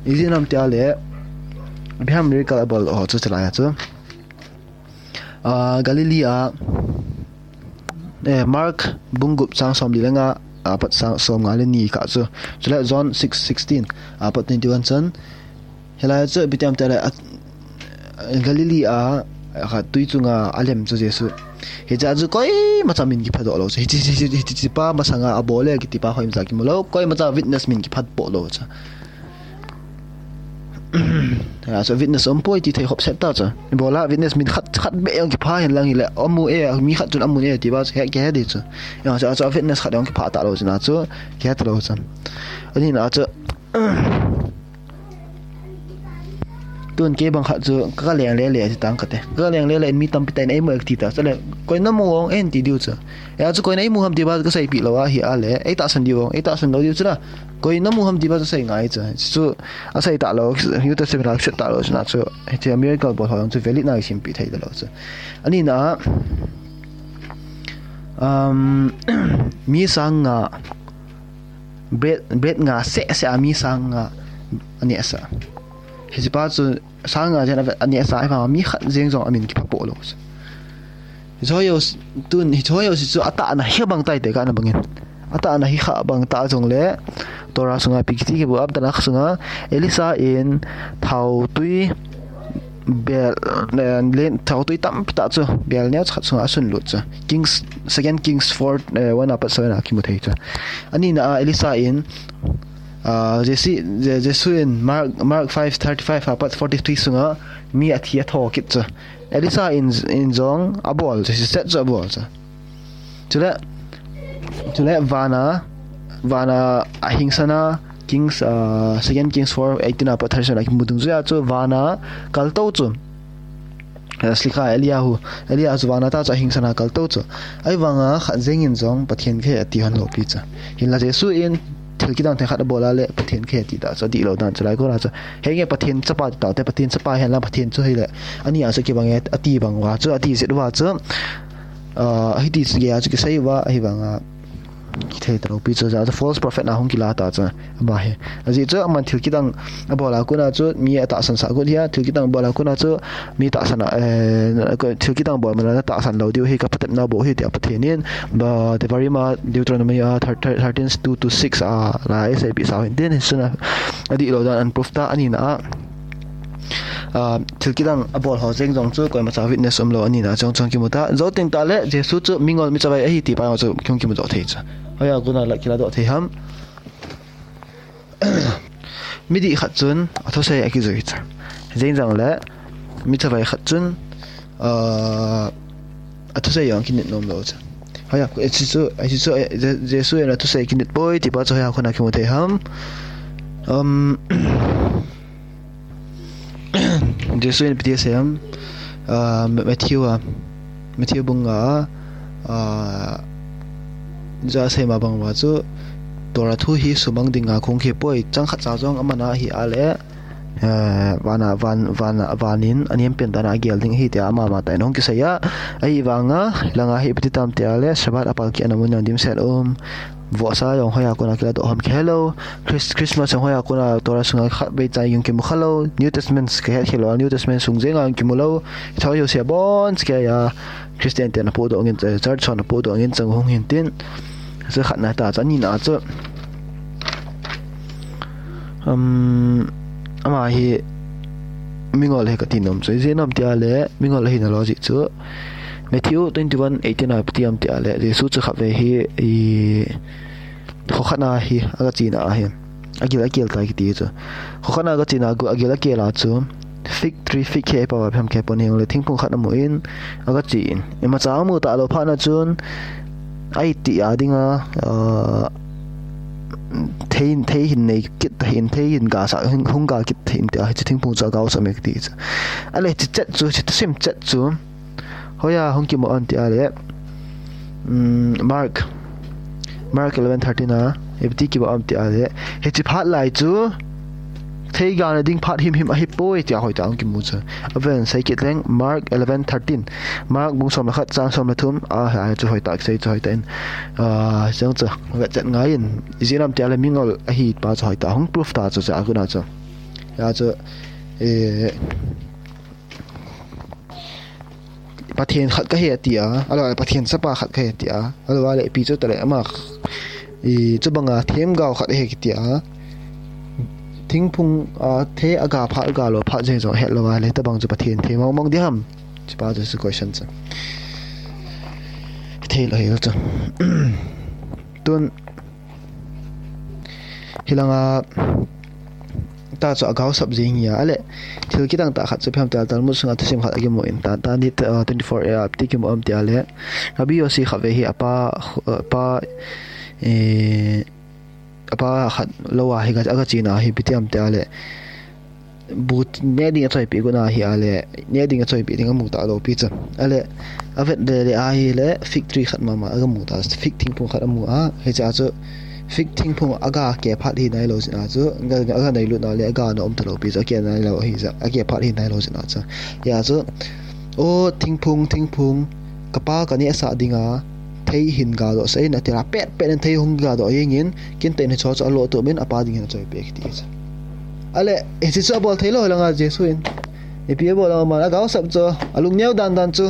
Ijeh inem tia le, ipi ham miracle abol ho chu chulai a chu. Ah, Galilee a, eh, Mark bung gup chang som li le nga, a pat chang som nga le ni kah chu. Chule John six sixteen, a pat twenty-one chan. Hilai chu ipi ti ham tia le, a, Galilee a, a khat tui chunga alem chu Jesu. Hiche a chu koimacha min kipha doh lou chu. Hiche, hiche, hiche, hiche pa masanga abol e kiti pa hoimacha kimu lou. Koimacha witness min kipha poh lou chu. A chu witness um poi ti thei hop set ta chu. Ibola witness min khat, khat beh jong kipha hen lang hile. Amu e, mi khat chun amu e ti ba chu he, kihe di chu. Jong chu, a chu witness khat jong kipha ta lou chu na chu. Kihe ta lou chu. Ani na chu. Tun kei bang khat chu ka, ka leng le le ti tang kate. Ka leng le le mi tampi tah in eimu e ti ta. Chule, koi namu ong en ti diu chu. Hia chu koi neimu ham ti ba ka seipeh lou ahi a le. Eitahsan diu ong, eitahsan lou diu chu la. Koi namu ham ti ba chu sei ngai chu. Chu asei ta lou, New Testament a set ta lou chu na chu. Hiche miracle bol ho jong chu valid na i simpeh thei ta lou chu. Ani na, Um, mi sang nga, bread, bread nga seh seh a mi sang nga aneh sah. Hiche pa chu sang nga jen aneh sah, ahivang mi khat jeng jong amin kipha po lou. Hiche ho jouse, tun, hiche ho jouse chu atahna hi bang tai te kana bangin. Atahna hi kha bang ta jongle, Torah sunga ipi kiti kimu em, Tanakh sunga, Elisha in thaotui bel, eh, len, thaotui tampi tah chu bel neo khat sunga asun lut chu. Kings, Second Kings four, eh, one apat seven a kimu thei chu. Anina a Elisha in, ah, Jesu, Je-, Jesu in Mark, Mark five thirty-five apat forty-three sunga mi athi atho kit chu. Elisha in, in jong abol chu, hiche set chu abol chu. Chule, chule vana, vana ahingsana, Kings, ah, Second Kings four eighteen apat thirty-seven a kimu dungjuia chu vana kaltou chu. Eh, Slikha, Eliahu, Elia chu vana tah chu ahingsana kaltou chu. Ahivanga khat jeng in jong Pathen kahi ati hon lou pi chu. Hinla Jesu in thil kidang thei khat abol a le Pathen kahi ati ta chu, adihlou dan chu lai kona chu. Henge Pathen chapa ti tau te, Pathen chapa henlang Pathen chu hile. Ani a chu kibang e, ati bang uva chu, ati jeh uva chu. Ah, hiti chu gei a chu kisei uva, ahivanga kithei talou pi chu, ja chu false prophet na hung kila ta chu. Ama hi. Ajeh chu aman thil kidang abol a kona chu mi atahsan sah got hia, thil kidang abol a kona chu mi tahsan a, eh, thil kidang bol man a tahsan lou diu hi, ka patepna bou hi tia Pathen in, ba, Devarim a, Deuteronomy a, thir-, thir-, thirteen two to six a, la, eh, seipeh sau hin tin, hiche a, adihlou dan ahin proof ta, anina a, ah, thil kidang abol ho jeng jong chu, koima cha witness umlou, anina a chong chong kimu ta, jou teng tah le, Jesu chu mingol mi chavai ahi ti pa jong chu, kimu, kimu doh thei chu. Hoiya kona la kila doh thei ham. Midih khat chun athusei akijui chu. Jeng jong le, mi chavai khat chun, ah, athusei jong kinit nom lou chu. Hoiya, hiche chu, hiche chu, eh, Je-, Jesu in athusei kinit poi, ti pa chu hoiya kona kimu thei ham. Um, Jesu in ipi ti asei ham, ah, Ma-, Matthew a, Matthew bung nga a, ah, ja asei ma bang uva chu, Torah thu hi sumang dinga kong hi poi, chang khat cha jong aman ahi a le, eh, vana, van, vana, van in anem pen dan a agel ding ahi tia ama ama tah in ahung kisei a, ahivanga, langa hi ipi ti tam tia le, Shabbat a palki ana mun jong dimset um, Vohsa jong hoiya kona kila doh ham kihe lou. Chris-, Christmas jong hoiya kona Torah sunga khatvei cha jong kimu kha lou. New Testament kahet khel lou. New Testament sung jenga jong kimu lou. Hiche ho jouse abon chu keiya Christian te ana podoh ngin, eh, church hon ana podoh ngin chang hung hin tin. Chu khatna ta chu, anina chu. Um, ama hi mingol ahi kati nom chu. Ijeh inem tia le mingol ahina logic chu. Matthew twenty-one eighteen a ipi ti ham tia le, Jesu chu khatvei hi, i, kho khat na hi, aga chena ahi. Agil akel tai kiti chu. Kho khat na aga chena, agu-, agil akel a chu. Fig tree, fig khe, ipi pa ipi ham khe pon hijongle, thingphung khat amun, aga chen. Imacha amu talou phat na chun, aiti a dinga, ah, thei, thei hin nei kit ta hin, thei hin ga sa, hung, hung ga kit ta hin tia, hiche thingphung chu agaosap e kiti chu. Ale, hiche chet chu, hiche thusim chet chu. Hoiya hung kimu em tia le, um, Mark, Mark eleven thirteen a, ipi ti kimu em tia le, hiche phat lai chu, theiga na ding phat himhim ahipoi tia hoitah a hung kimu chu. Aven sei kit leng, Mark eleven thirteen, Mark bung som le khat chang som le thum a, hichu hoitah kisei chu hoitah in, ah, chang chu, vetchet ngai in, ijeh inem tia le mingol ahi pa chu hoitah a hung proof ta chu, chu a kona chu. Hia chu, eh, Pathen khat kahi ati a, ahilouleh Pathen chapa khat kahi ati a, ahilouleh ipi chu tale ama, i, chubanga themgao khat ahi kiti a, thingphung a thei aga phat, aga lo phat jeng jong ahet lou a, le tobang chu Pathen thei mong mong ding ham? Chupa chu question chu. Thei lou hel chu. Tun, hilanga ta chu agaosap jing hia, ale, thil kidang tah khat chu ipi ham tia le Talmud sunga thusim khat akimu in, ta, Ta'anit, uh, twenty-four A a ipi ti kimu em tia le, Rabbi Yossi khatvei hi apa, uh, apa, eh, apa khat lou a hi aga, aga chena hi ipi ti ham tia le, bu neh ding achoipeh got na hi a le, neh ding achoipeh ding amu talou pi chu. Ale, avet le le ahile, fig tree khat mama aga mu ta, fig thingphung khat amu a, hiche a chu, fig thingphung aga ke phat hi nailou jeh a chu, aga, aga nailut na le, aga na um talou pi chu, ake nailou hi jeh a, ake phat hi nailou jeh a chu. Hia chu, O thingphung, thingphung, kapa kanehsah dinga, thei hin gadoh sah in, ati a, pet pet in thei hung gadoh jeng in, kin tah in hiche chu alo tup in, apa dingin achoi peh kiti chu. Ale, hiche chu abol thei lou, hilanga Jesu in. Ipi abol ham, agaosap chu, alungneo dan dan chu.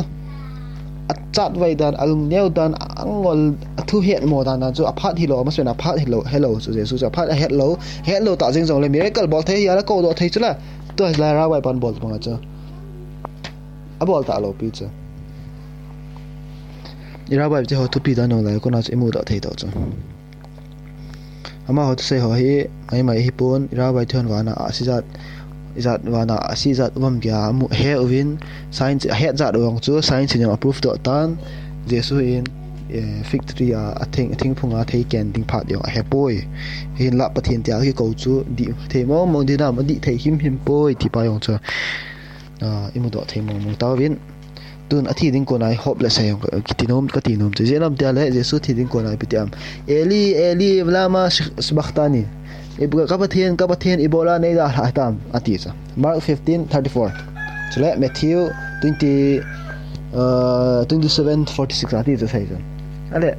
Achat vai dan, alungneo dan, angol, athu hetmo dan dan chu, aphat hilou, amasapen aphat hilou, helou chu, Jesu chu aphat ahetlou, hetlou tah jeng jongle, miracle bol thei hi, ala koudoh thei chu la. Tua hilai rabbi pan bol banga chu. Abol talou pi chu. I rabbi te ho thupi dan jong lai, kona chu imudoh thei toh chu. Amaho thusei ho hi, mai mai hipon, i rabbi te hon vana ahsi jat, ijat vana ahsi jat um am tia amu, ahe uvin, science, ahet jat u jong chu, science in jong approve doh tan, Jesu in, eh, fig tree a, athing, athingphung a thei ken ding phat jong ahepoi. Hinlah Pathen tia kikou chu, dih thei mong mong dinam, adih thei him him poi, ti pa jong chu. Ah, imudoh thei mong mong tauvin. Tun athi ding kona hi hopeless ahi jong kati nom, kati nom chu. Ijeh inem tia le, Jesu thi ding kona ipi ti am. Eli, Eli, lama sabachthani. Ibo-, ka Pathen, ka Pathen, ibola nei dalhah hitam, ati chu. Mark fifteen thirty-four. Chule Matthew twenty, uh, twenty-seven forty-six ati chu sei chu. Ale.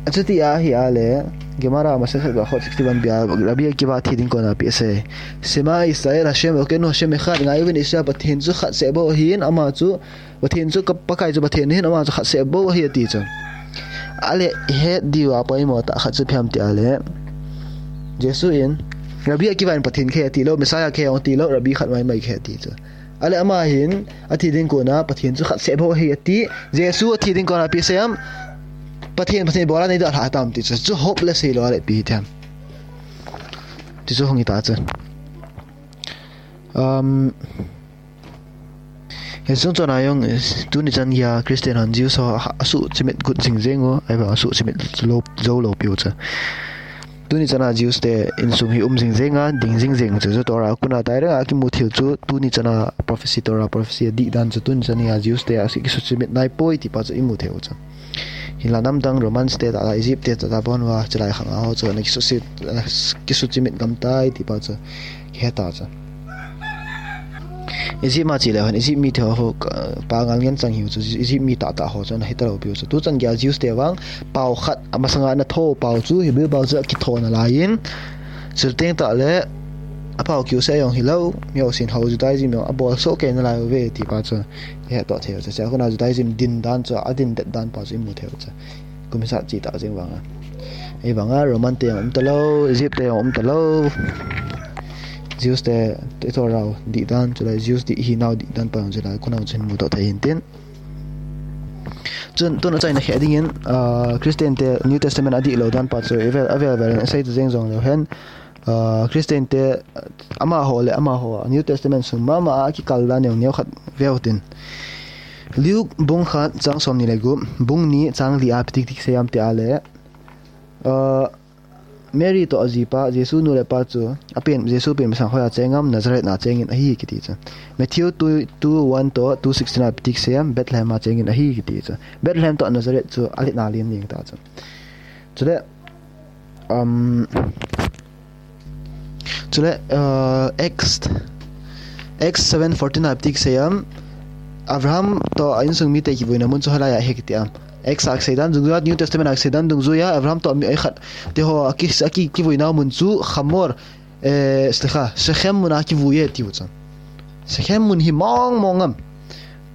Achuti ahi a le, Gemara Masehet Berachot sixty-one bia, Rabbi Akiva thi ding kona ipi asei. Shema Israel, Hashem Elokeinu Hashem Echad, ngai uvin Israel Pathen chu khat seh bou ahin, ama chu, Pathen chu ka Pakai chu Pathen ahin, ama chu khat seh bou ahi ati chu. Ale, ihet diu a poimo tah khat chu ipi ham tia le. Jesu in, Rabbi Akiva in Pathen kahi ati lou, Messiah kahi jong ati lou, Rabbi khat mai mai kahi ati chu. Ale ama hin, athi ding kona, Pathen chu khat seh bou ahi ati, Jesu athi ding kona ipi asei am, Pathen, Pathen ibola nei dalhah hitam ti chu, chu hopeless hilou, ale ipi hitam. Ti chu hung hita chu. Um, hiche chung chona jong, tuni chan geiya Christian hon Jews ho a, asuh chimit got jing jeng u, ahivang asuh chimit lou, jou lou piu chu. Tuni chana Jews te insung hi um jing jeng a, ding jing jeng chu, chu Torah a kona direct a kimu thei u chu, tuni chana prophecy, Torah prophecy adih dan chu, tuni chan geiya Jews te a kisuchimit naipoi ti pa chu imu thei u chu. Hinla namdang Romans te tah tah, Egypt te tah tah, bon uva, chulai khang a ho chu, ana kisuchimit, ana kisuchimit gam tai ti pa chu, kihe ta chu. Egypt ma che le hon, Egypt mite ho, ho, ka, pa ngal ngen chang hiu chu, Egypt mi tah tah ho chu ana hi talou piu chu. Tu chan geiya Jews te vang, pao khat, amasanga ana tho pao chu, Hebrew pao chu akitho nalai in. Chuteng tah le, apao kiu seh jong hilou, mi ho sin ho Judaism jong abol soh kei nalai uve, ti pa chu, ihet toh thei u chu. Chua kona Judaism din dan chu, adin det dan pa chu imu thei u chu. Kum hijat che ta jeng vanga. Ahivanga Roman te jong um talou, Egypt te jong um talou. Jews te, te Torah u dih dan, chulai Jews dih hinau dih dan pa jong chulai, kona jong chun mu toh thei hin tin. Chun, tun achaina khe dingin, ah, Christian te New Testament adih lou dan pa chu, avel, avel vel in asei ta jeng jong leu hen. Ah, Christian te, amaho le amaho, New Testament sung mama a kikal dan neo neo khat veu tin. Luke bung khat chang som ni le gup, bung ni chang li a ipi ti kisei am tia le, ah, Mary toh ajipa, Jesu nu le pa chu, apen, Jesu pen masang hoiya cheng am, Nazareth na chengin ahi kiti chu. Matthew two, two one toh two sixteen a ipi ti kisei am, Bethlehem a chengin ahi kiti chu. Bethlehem toh Nazareth chu, alet na len ling ta chu. Chule, um, Chule, uh, Acts, Acts seven fourteen a ipi ti kisei am, Abraham toh a insung mite kivuina mun chu hoilai a ahi kiti am. Acts a kisei dan dungjuiya, New Testament a kisei dan dungjuiya, Abraham toh mi ei khat, te ho a ki, a ki, kivuina mun chu Hamor, eh, slikha, Shechem mun a kivui e tiu chu. Shechem mun hi mong mong am.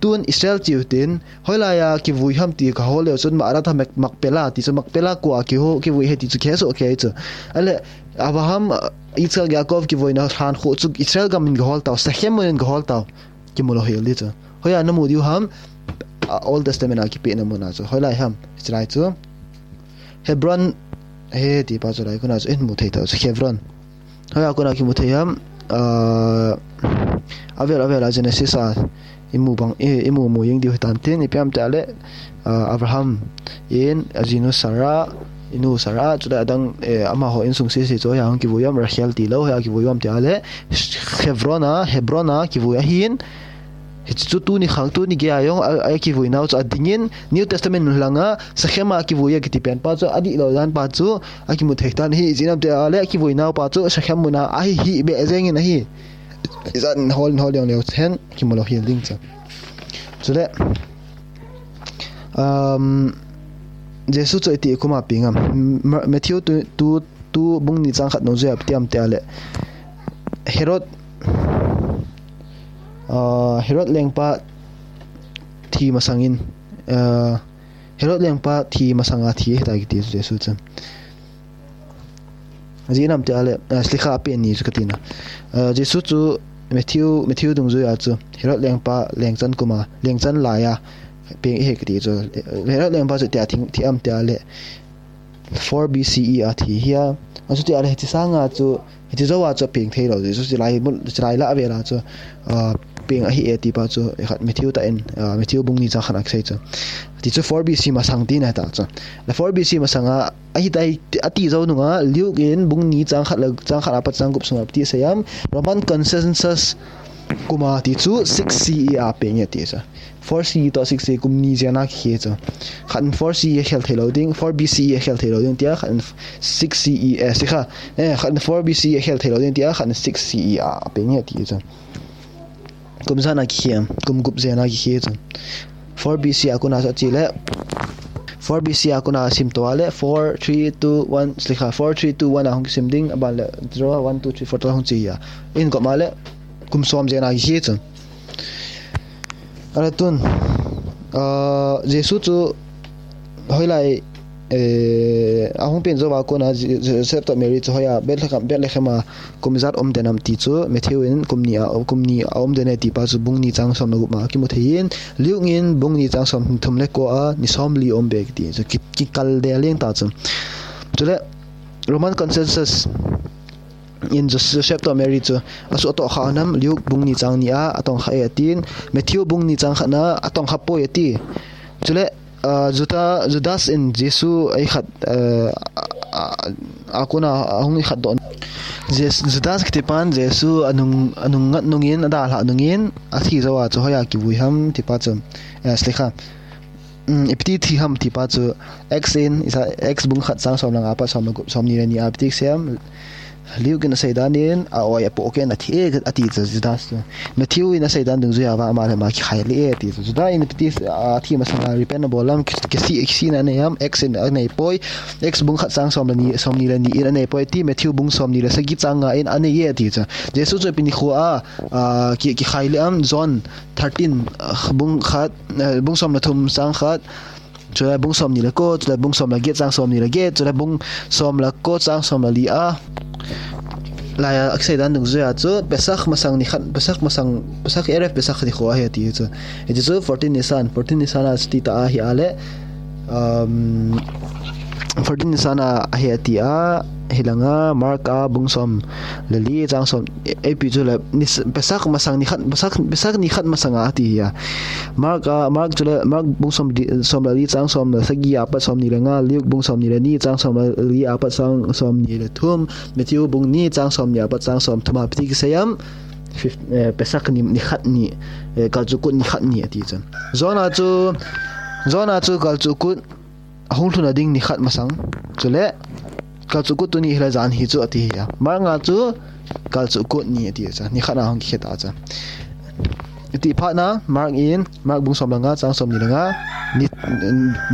Tun Israel cheu tin, hoilai a kivui ham ti kahol leu chun Ma'arat ha Mak-, Makpela ti chu, Makpela kua kiho, kivui he ti chu kihe soh kei chu. Ale, Abraham, ah, Yitzchak, Yaakov kivuina lhan khu chu Israel gam in kahol tau, Shechem mun in kahol tau. Kimu lou hel di chu. Hoiya namu diu ham, ah, Old Testament a kipehna mun a chu. Hoilai ham, hichelai chu. Hebron, he ti pa chu lai kona chu imu thei tau chu. Hebron. Hoiya kona kimu thei ham, ah, avel avel a Genesis a imu bang, i, imu mu jeng diu hitan tin, ipi ham tia le, ah, Abraham in, ajinu Sarah, inu Sarah, chule adang, eh, amaho insung sese chu hoiya hung kivui am, Rachel tilou, hoiya kivui am tia le, Hebron a, Hebron a kivui ahin, Hichu tuni khang tuni geiya jong a, a kivuinau chu adingin New Testament langa Shechem a kivui a kiti pen pa chu adih lou dan pa chu akimu thei tan ahi, ijeh inem tia le akivuinau pa chu Shechem muna ahi hi beh jengin ahi. Ijat in hol, hol jong leu hen kimu lou hel ding chu. Chule Um, Jesu chu iti kum a peng am? M-, Matthew tu, tu, tu bung ni chang khat nung jui a iti am tia le. Herod, uh, Herod lengpa thi masangin, uh, Herod lengpa thi masanga thi hita kiti Jesu chu. Ajeh inem tia le, ah, slikha apen ni chu kati na. Ah, Jesu chu Matthew, Matthew dungjuia chu Herod lengpa lengchan kum a, lengchan laia peng ahi kati chu. Herod lengpa chu tia thi, thi am tia le four B C E a thi ahi a. Achuti a le hiche sanga chu, hiche jouva chu peng thei lou. Jesu chu hilai mun, hilai lah a vel a chu, ah, peng ahi e ti pa chu, khat Matthew tah in, ah, Matthew bung ni chang khat a kisei chu. Ti chu four B C masang tina ta chu. Le four B C masanga, ahi tai, ati jou nunga, Luke in bung ni chang khat le, chang khat apat chang gup sunga iti asei am, Roman consensus kum a ti chu six C E a peng e ti chu. Four C E toh six C E kum ni jen a kikhel chu. Khat in four C E a khel thei lou ding, four B C E a khel thei lou ding tia, khat in six C E, eh, sikha, eh, khat in four B C E a khel thei lou ding tia, khat in six C E a peng e ti chu. Kum jan a kikhel, kum gup jen a kikhel chu. Four B C a kona chu achi le. Four B C a kona sim to a le, four, three, two, one, slikha, four, three, two, one a hung kisim ding, aban le, zero, one, two, three, four toh hung chi a. Ahin kop ma le, kum som jen a kikhel chu. Ale tun, ah, Jesu chu hoilai, eh, ahung pen jouva kona Je-, Je-, Joseph toh Mary chu hoiya Bethlehem, Bethlehem a kum ijat um den am ti chu Matthew in kum ni a, kum ni a um den e ti pa chu bung ni chang som le gup ma kimu thei in, Luke in bung ni chang som thum le ko a ni som li um be ti chu ki, kikal del leng ta chu. Chule Roman consensus in Joseph toh Mary chu asuh atoh kha nam, Luke bung ni chang ni a atong kha e atin, Matthew bung ni chang khat na atong kha poi ati. Chule, ah, Juda-, Judas in Jesu eikhat, ah, a, a, a kona ahung eikhat doh. Jes-, Judas kiti pan Jesu anung, anung ngat nungin, adalhah nungin, athi jouva chu hoiya kivui ham ti pa chu, eh, slikha. Um, ipi ti thi ham ti pa chu Acts in, isa Acts bung khat chang som le nga apat som le gup, som ni le ni a ipi ti kisei am, Luke in asei dan in, a-oi apoh kei in athi e ati chu Judas chu. Matthew in asei dan dungjuia vang ama le ama kikhai le e ati chu. Judas in ipi ti, athi masanga repent abol lam ki, kisih, kisihna anei am, Acts in anei poi, Acts bung khat chang som le ni, som ni le ni in anei poi ti, Matthew bung som ni le sagi chang nga in anei e ati chu. Jesu chu ipi nikho a, ah, ki, kikhai le am, John thirteen, ah, bung khat, eh, bung som le thum chang khat, chule bung som ni le ko, chule bung som le get chang som ni le get, chule bung som le ko chang som le li a. Laiya akisei dan dungjuia chu, Pesach masang nikhat, Pesach masang, Pesach Erev Pesach nikho ahi ati chu. Hiche chu fourteen Nisan, fourteen Nisan a chuti ta ahi a le, um, fourteen Nisan a ahi ati a, hilanga Mark a bung som le li chang som, e, ipi chu le, nis-, Pesach masang nikhat, Pesach, Pesach nikhat masanga ati ahi a. Mark a, Mark chu le, Mark bung som li, som le li chang som le sagi apat som ni le nga, Luke bung som ni le ni chang som le li apat chang som ni le thum, Matthew bung ni chang som ni apat chang som thum a ipi ti kisei am, fif-, eh, Pesach ni, nikhat ni, eh, kalchuh kut nikhat ni ati chu. John a chu, John a chu kalchuh kut ahung lhun a ding nikhat masang. Chule, kalchuh kut tuni hile jan hi chu ati ahi a. Mark a chu kalchuh kut ni ati chu. Nikhat a hung kikhe ta chu. Iti phat na, Mark in, Mark bung som le nga, chang som ni le nga, ni,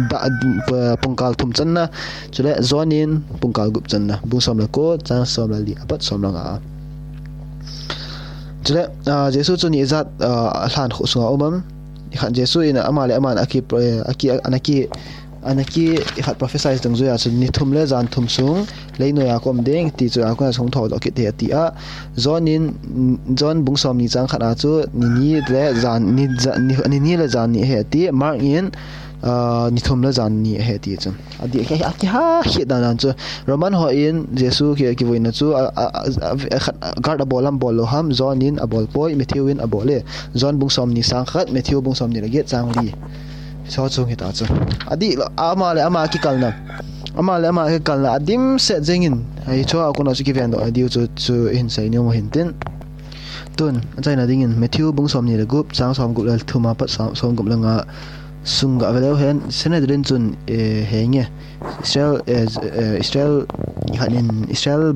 da, pa, pungkal thum channa, chule John in pungkal gup channa, bung som le ko, chang som le li apat som le nga. Chule, ah, Jesu chu ni ijat, ah, alhan kho sunga um am. Nikhat Jesu in ama le aman aki, eh, aki, anaki, anaki, ikhat prophesy dungjuia chu ni thum le jan thum sung, leinoi a ka um ding, ti chu a kona sung thou doh kit e ati a. John in, John bung som ni chang khat a chu, ni ni le jan, ni ja-, ni, ni ni le jan ni ahi ati. Mark in, ah, ni thum le jan ni ahi ati chu. Adih, aki, aki ha, hit dan dan chu. Roman ho in Jesu ki, kivuina chu, a, a, a, a, a, khat, guard abol am bol lou ham, John in abol poi, Matthew in abol e. John bung som ni chang khat, Matthew bung som ni le get chang li. Chu chung hita chu. Adih lou, ama le ama kikalna. Ama le ama kikalna, adimset jengin. Hichu a kona chu kiven doh, adih chu, chu hin sei nom u hin tin. Tun, achaina dingin, Matthew bung som ni le gup, chang som gup le thum apat som, som gup le nga sung ga ve leu hen, Sanhedrin chun, eh, henge, Israel, eh, eh, Israel, khat in Israel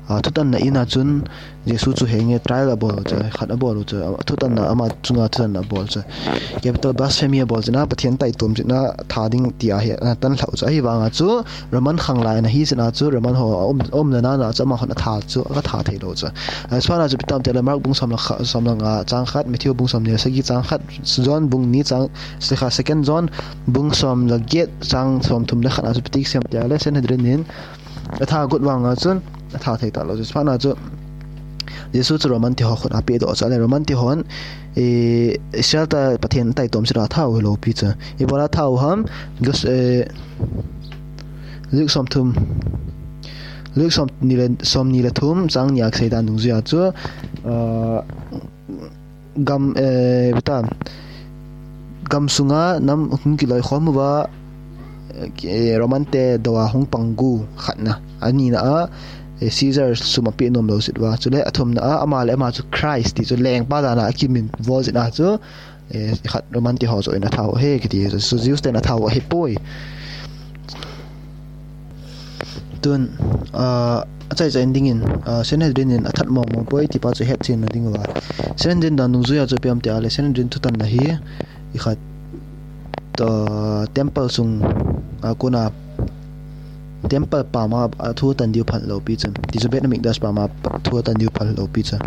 A, thutanna in a chun Jesu chu henge trial abol u chu, khat abol u chu, a, thutanna ama chunga thutanna abol chu. Capital blasphemy abol chu na, Pathen taitom chu na, tha ding ti ahi, a, tan lhau chu. Ahivanga chu Roman khanglai ana hi chu na chu, Roman ho a um, umna na na chu amahon atha chu, aka tha thei lou chu. A, chuphat na chu ipi tam ti le Mark bung som le kha, som le nga chang khat, Matthew bung som ni le sagi chang khat, John bung ni chang, se kha, Second John bung som le get chang som thum le khat na chu ipi ti kisei em ti le Sanhedrin in atha got vanga chun atha thei talou chu. Chuphat na chu Jesu chu Roman te ho khut a apedoh chu le Roman te hon, e, Israel te Pathen taitom chu atha u hilou pi chu. Ibola atha u ham, Luke, e, Luke som thum, Luke som ni le, som ni le thum chang ni a kisei dan dungjuia chu, a, gam, eh, beta, gam sunga nam hung kiloikhom uva, eh, Roman te dou a hung pang u khatna. Anina a, eh, Caesar sum ape nom lou jeh uva. Chule athumna a, ama le ama chu Christ ti chu lengpa dan a akiminvo jeh a chu, eh, khat Roman te ho chu in atha u ahi kiti chu, Jews ten atha u ahipoi. Tun, ah, achai chai in dingin, ah, Sanhedrin in athat mong mong poi tipa chu hetchen na ding uva. Sanhedrin dan dungjuia chu ipi ham ti le, Sanhedrin thutanna hi, ikhat, ah, temple sung, ah, kona, temple pam a, athu atan diu phalou pi chu. Ti chu Beit Hamikdash pam a athu atan diu phalou pi chu.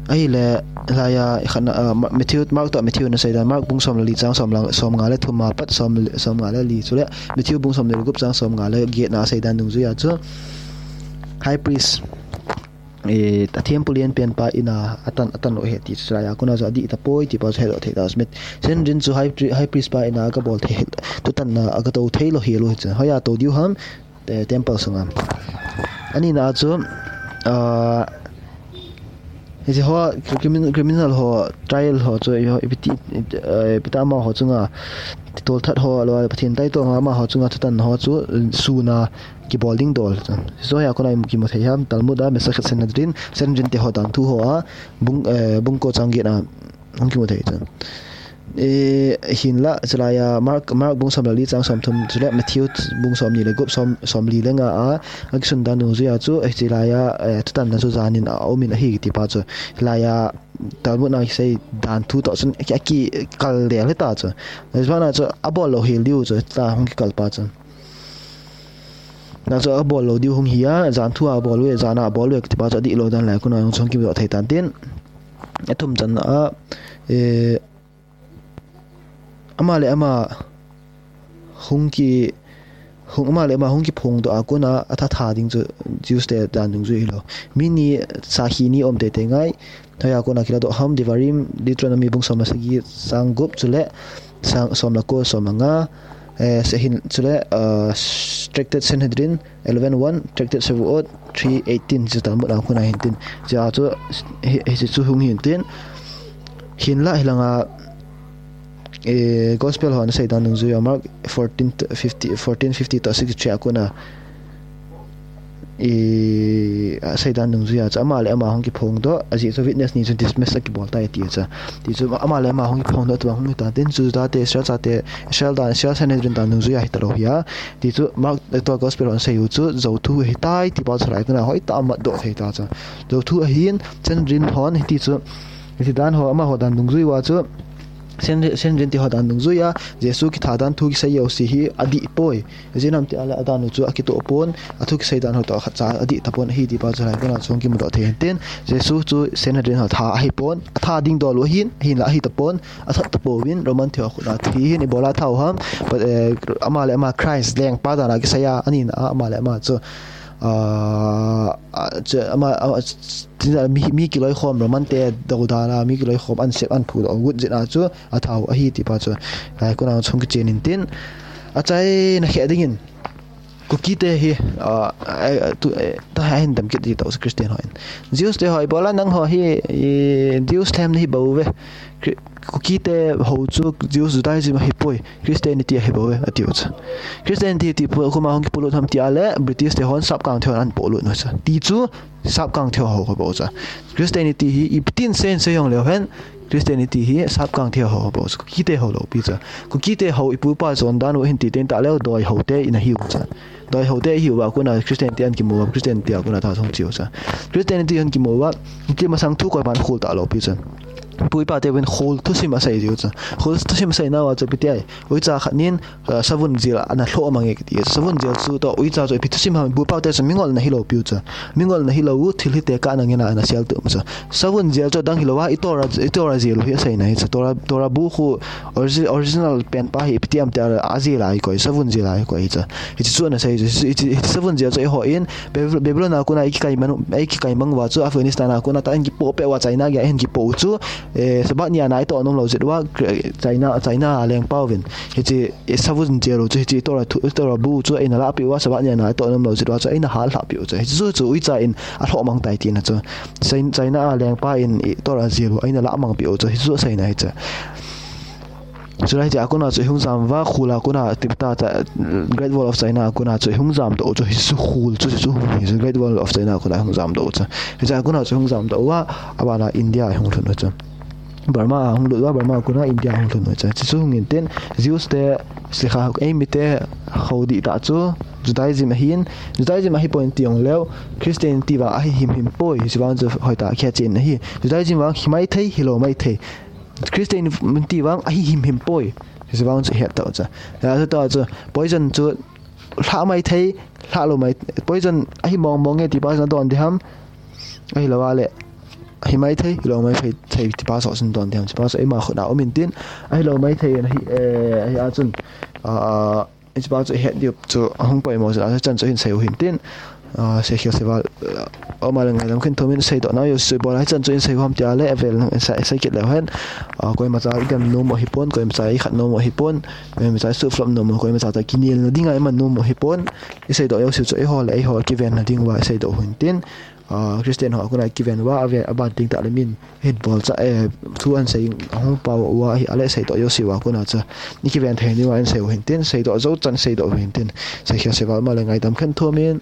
Ahile, hilai a, ikhatna, ah, Ma-, Matthew, Mark toh Matthew na seidan, Mark bung som le li chang som le, som nga le thum a pat som le, som nga le li chule, Matthew bung som le gup chang som nga le get na seidan dungjuia chu, High Priest, eh, athempu lienpen pa in a atan, atan lou ahi ti chu, hilai a kona chu adih tapoi tipa chu hedoh thei ta. Sanhedrin chu High Pri-, High Priest pa in a akabol thei, thutanna a akatou thei lou hilou hi chu. Hoiya tou diu ham, te-, temple sunga. Anina chu, ah, hiche ho, crimin-, criminal ho, trial ho chu, iho, ipi ti, eh, ipi ti amaho chunga, tolthat ho, alou, Pathen taitom amaho chunga thutan ho chu, suna kibol ding dol chu. Hiche hoiya kona kimu thei ham, Talmud a, Masechet Sanhedrin, Sanhedrin te ho dan thu ho a, bung, eh, bung ko chang get na, hung kimu thei chu. Eh, hinlah, chulai a Mark, Mark bung som le li chang som thum, chule Matthew bung som ni le gup som, som li le nga a, akisun dan dungjuia chu, eh, chulai a, eh, thutanna chu janin a, aumin ahi tipa chu. Hilai a, Talmud na kisei dan thu toh chun, aki, akikal del hita chu. Chuphat na chu, abol lou hel diu chu, ta hung kikal pa chu. Na chu abol lou diu hung hi a, jan thu a abol uve, jan a abol uve, tipa chu adih lou dan lai, kona hung chung kimu thei tan tin. Athum channa a, eh, ama le ama hung ki, hung, ama le ama hung kiphongdoh a kona atha tha ding chu Jews te dan dungjui hilou. Mi ni sakhi ni um teitei ngai, hoiya kona kiladoh ham, Devarim, Deuteronomy bung som le sagi chang gup chule, chang som le ko, som le nga, eh, sehin chule, ah, Tractate Sanhedrin, eleven one, Tractate Shavuot, three eighteen, chu Talmud a kona hin tin. Chea chu, hi, hiche chu hung hin tin. Hinlah hilanga, eh, Gospel ho ana seidan dungjuia, Mark fourteen fifty, fourteen fifty toh sixty-three a kona, eh, aseidan dungjuia chu, ama le ama hung kiphongdoh, ajeh chu witness ni chu dismiss akibol tai ti chu. Ti chu ama le ama hung kiphongdoh, tua hung hi tan tin, chu Juda te, Israel chate, Israel dan, Israel Sanhedrin dan dungjuia hita lou hi a. Ti chu Mark, eh, tua Gospel hon asei u chu, jou thu ahitai, tipa chu hilai kona hoitah a matdoh thei ta chu. Jou thu ahin, Sanhedrin hon, hiti chu, hiti dan ho, amaho dan dungjui uva chu, San-, Sanhedrin te ho dan dungjuia, Jesu kitha dan thu kisei jouse hi adih poi. Ijeh inem tia le adan u chu akitoh pon, athu kisei dan ho toh khatcha adih tapon ahi tipa chu hilai kona chung kimudoh thei hin tin, Jesu chu Sanhedrin ho tha ahipon, atha ding dol u ahin, ahinlah ahi tapon, athat tapouvin, Roman te ho khut a thi hin, ibola atha u ham, pa, eh, ama le ama Christ lengpa dan a kisei a, anina a, ama le ama chu, ah, ah, chu, ama, ama, chu, mi, mi kiloikhom Roman te dou dan a, mi kiloikhom an sep an phudoh u got jeh a chu, atha u ahi tipa chu, hilai kona chung kichen in tin, achaina khe dingin, Kuki te hi, ah, eh, tu, eh, ta hin dam kit di tau Christian hon. Jews te ho ibola nangho hi, eh, Jews them nahi bou ve. Kri-, Kuki te ho chu Jews Judaism ahipoi, Christianity ahi bou ve, atiu chu. Christianity ti pu, kuma hung kipolut ham tia le, British te hon Sapkang te hon ana polut u chu. Ti chu, Sapkang te ho ho bou chu. Christianity hi, ipi tin sei sei jong leu hen, Christianity hi sapkang te ho bou chu, Kuki te ho lou pi chu. Kuki te ho ipu ipa chondan u hin ti ten ta leu doi ho te in ahiu chu. Doi ho te ahiu va kona Christianity ahin kimu va, Christianity a kona ta sung chiu chu. Christianity ahin kimu va, ki masang thu koiman khol ta lou pi chu. Ipu ipa te vin khol thusim asei jiu chu. Khol thusim asei nau a chu ipi ti ai. Uicha khat nin, uh, savun jel ana lhoh mang e kiti. Savun jel chu toh uicha chu ipi thusim ham, ipu ipa te chu mingol na hilou piu chu. Mingol na hilou u, thil hite kana ngena ana sel tu chu. Savun jel chu adang hilou a, i Torah, i Torah jel u hi asei na hi chu. Torah, Torah bu khu origi-, original pen pa hi ipi ti ham ti a, a jel a hi koi, savun jel a hi koi hi chu. Hichu chu ana sei chu, hichu, hichu, hichu savun jel chu eiho in, Bab-, Babylon a kona i kikai mang, i kikai mang uva chu, Afghanistan a kona ta in kipoh peh uva China gei a hin kipoh u chu, eh, Sabbath ni a na i toh nom lou jeh uva, China, China a lengpa uvin. Hiche, eh, savun jel u chu, hiche Torah thu, Torah bu chu eina lahpeh uva, Sabbath ni a na i toh nom lou jeh uva chu eina hallhah peh u chu. Hichu chu uicha in alhoh mang tai tina chu. China, China a lengpa in i Torah jel u eina lah mang peh u chu. Hichu asei na hi chu. Chulai hiche a kona chu ihung jam uva, khol a kona ti ta ta, Great Wall of China a kona chu ihung jam doh u chu, hichu khol chu, hichu hung hi chu, Great Wall of China a kona ihung jam doh u chu. Hiche a kona chu ihung jam doh uva, abana India ihung lhun u chu. Burma a hung lut uva, Burma a kona India hung lhun u chu. Hichu hung in tin, Jews te, sikha, eimi te, ho dih ta chu, Judaism ahin, Judaism ahi poi in ti jong leu, Christianity vang ahi himhim poi, hiche vang chu hoitah a kihet chen ahi. Judaism vang hi maithei, hilou maithei. Christianity vang ahi himhim poi. Hiche vang chu het tau chu. Ya, chu tau chu, poison chu lha maithei, lha lou mai, poison ahi mong mong e ti pa chu nadon ding ham. Ahilou a le, hi maithei, hilou maithei, thei ti pa chu nadon ding ham. Ti pa chu eima khut a um in tin, ahilou maithei, ahi, eh, ahi a chun, ah, Hiche pa chu ihet diu chu ahung poimo jeh a, hichan chu hin sei u hin tin, ah, Seikhel Seival, ah, ama le ngaidam khen thum in seidoh nau jouse chu ibola hichan chu in sei u ham ti a le, avel in sei, sei kit leu hen, ah, koima cha igam nom u ahipon, koima cha ikhat nom u ahipon, koima cha isuhflop nom u, koima cha toh kinelna dinga iman nom u ahipon, iseidoh jouse chu eiho le eiho kivenna diuva iseidoh u hin tin, ah, Christian ho a kona kiven uva, ave, aban ding tah le min hin bol cha, eh, thu ahin sei, ahung pao uva, ahi a le seidoh jouse uva kona chu, i kiven thei diuva in sei u hin tin, seidoh jou chan seidoh u hin tin, Seikhel Seival ama le ngaidam khen thum in,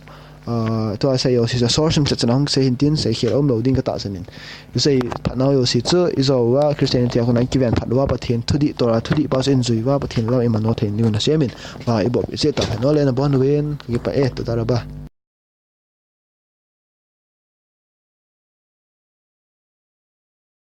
ah, tua sei jouse chu source umchan chan ahung sei hin tin, Seikhel aum lou ding katahsan in. Isei phat nau jouse chu, ijou uva, Christianity a kona i kiven phat uva, Pathen thudih, Torah thudih pa chu in jui uva, Pathen lam iman nom thei diuvin asei min, ah, ibol icheh tah hen, ole nabon uvin, kipah e, toda rabah.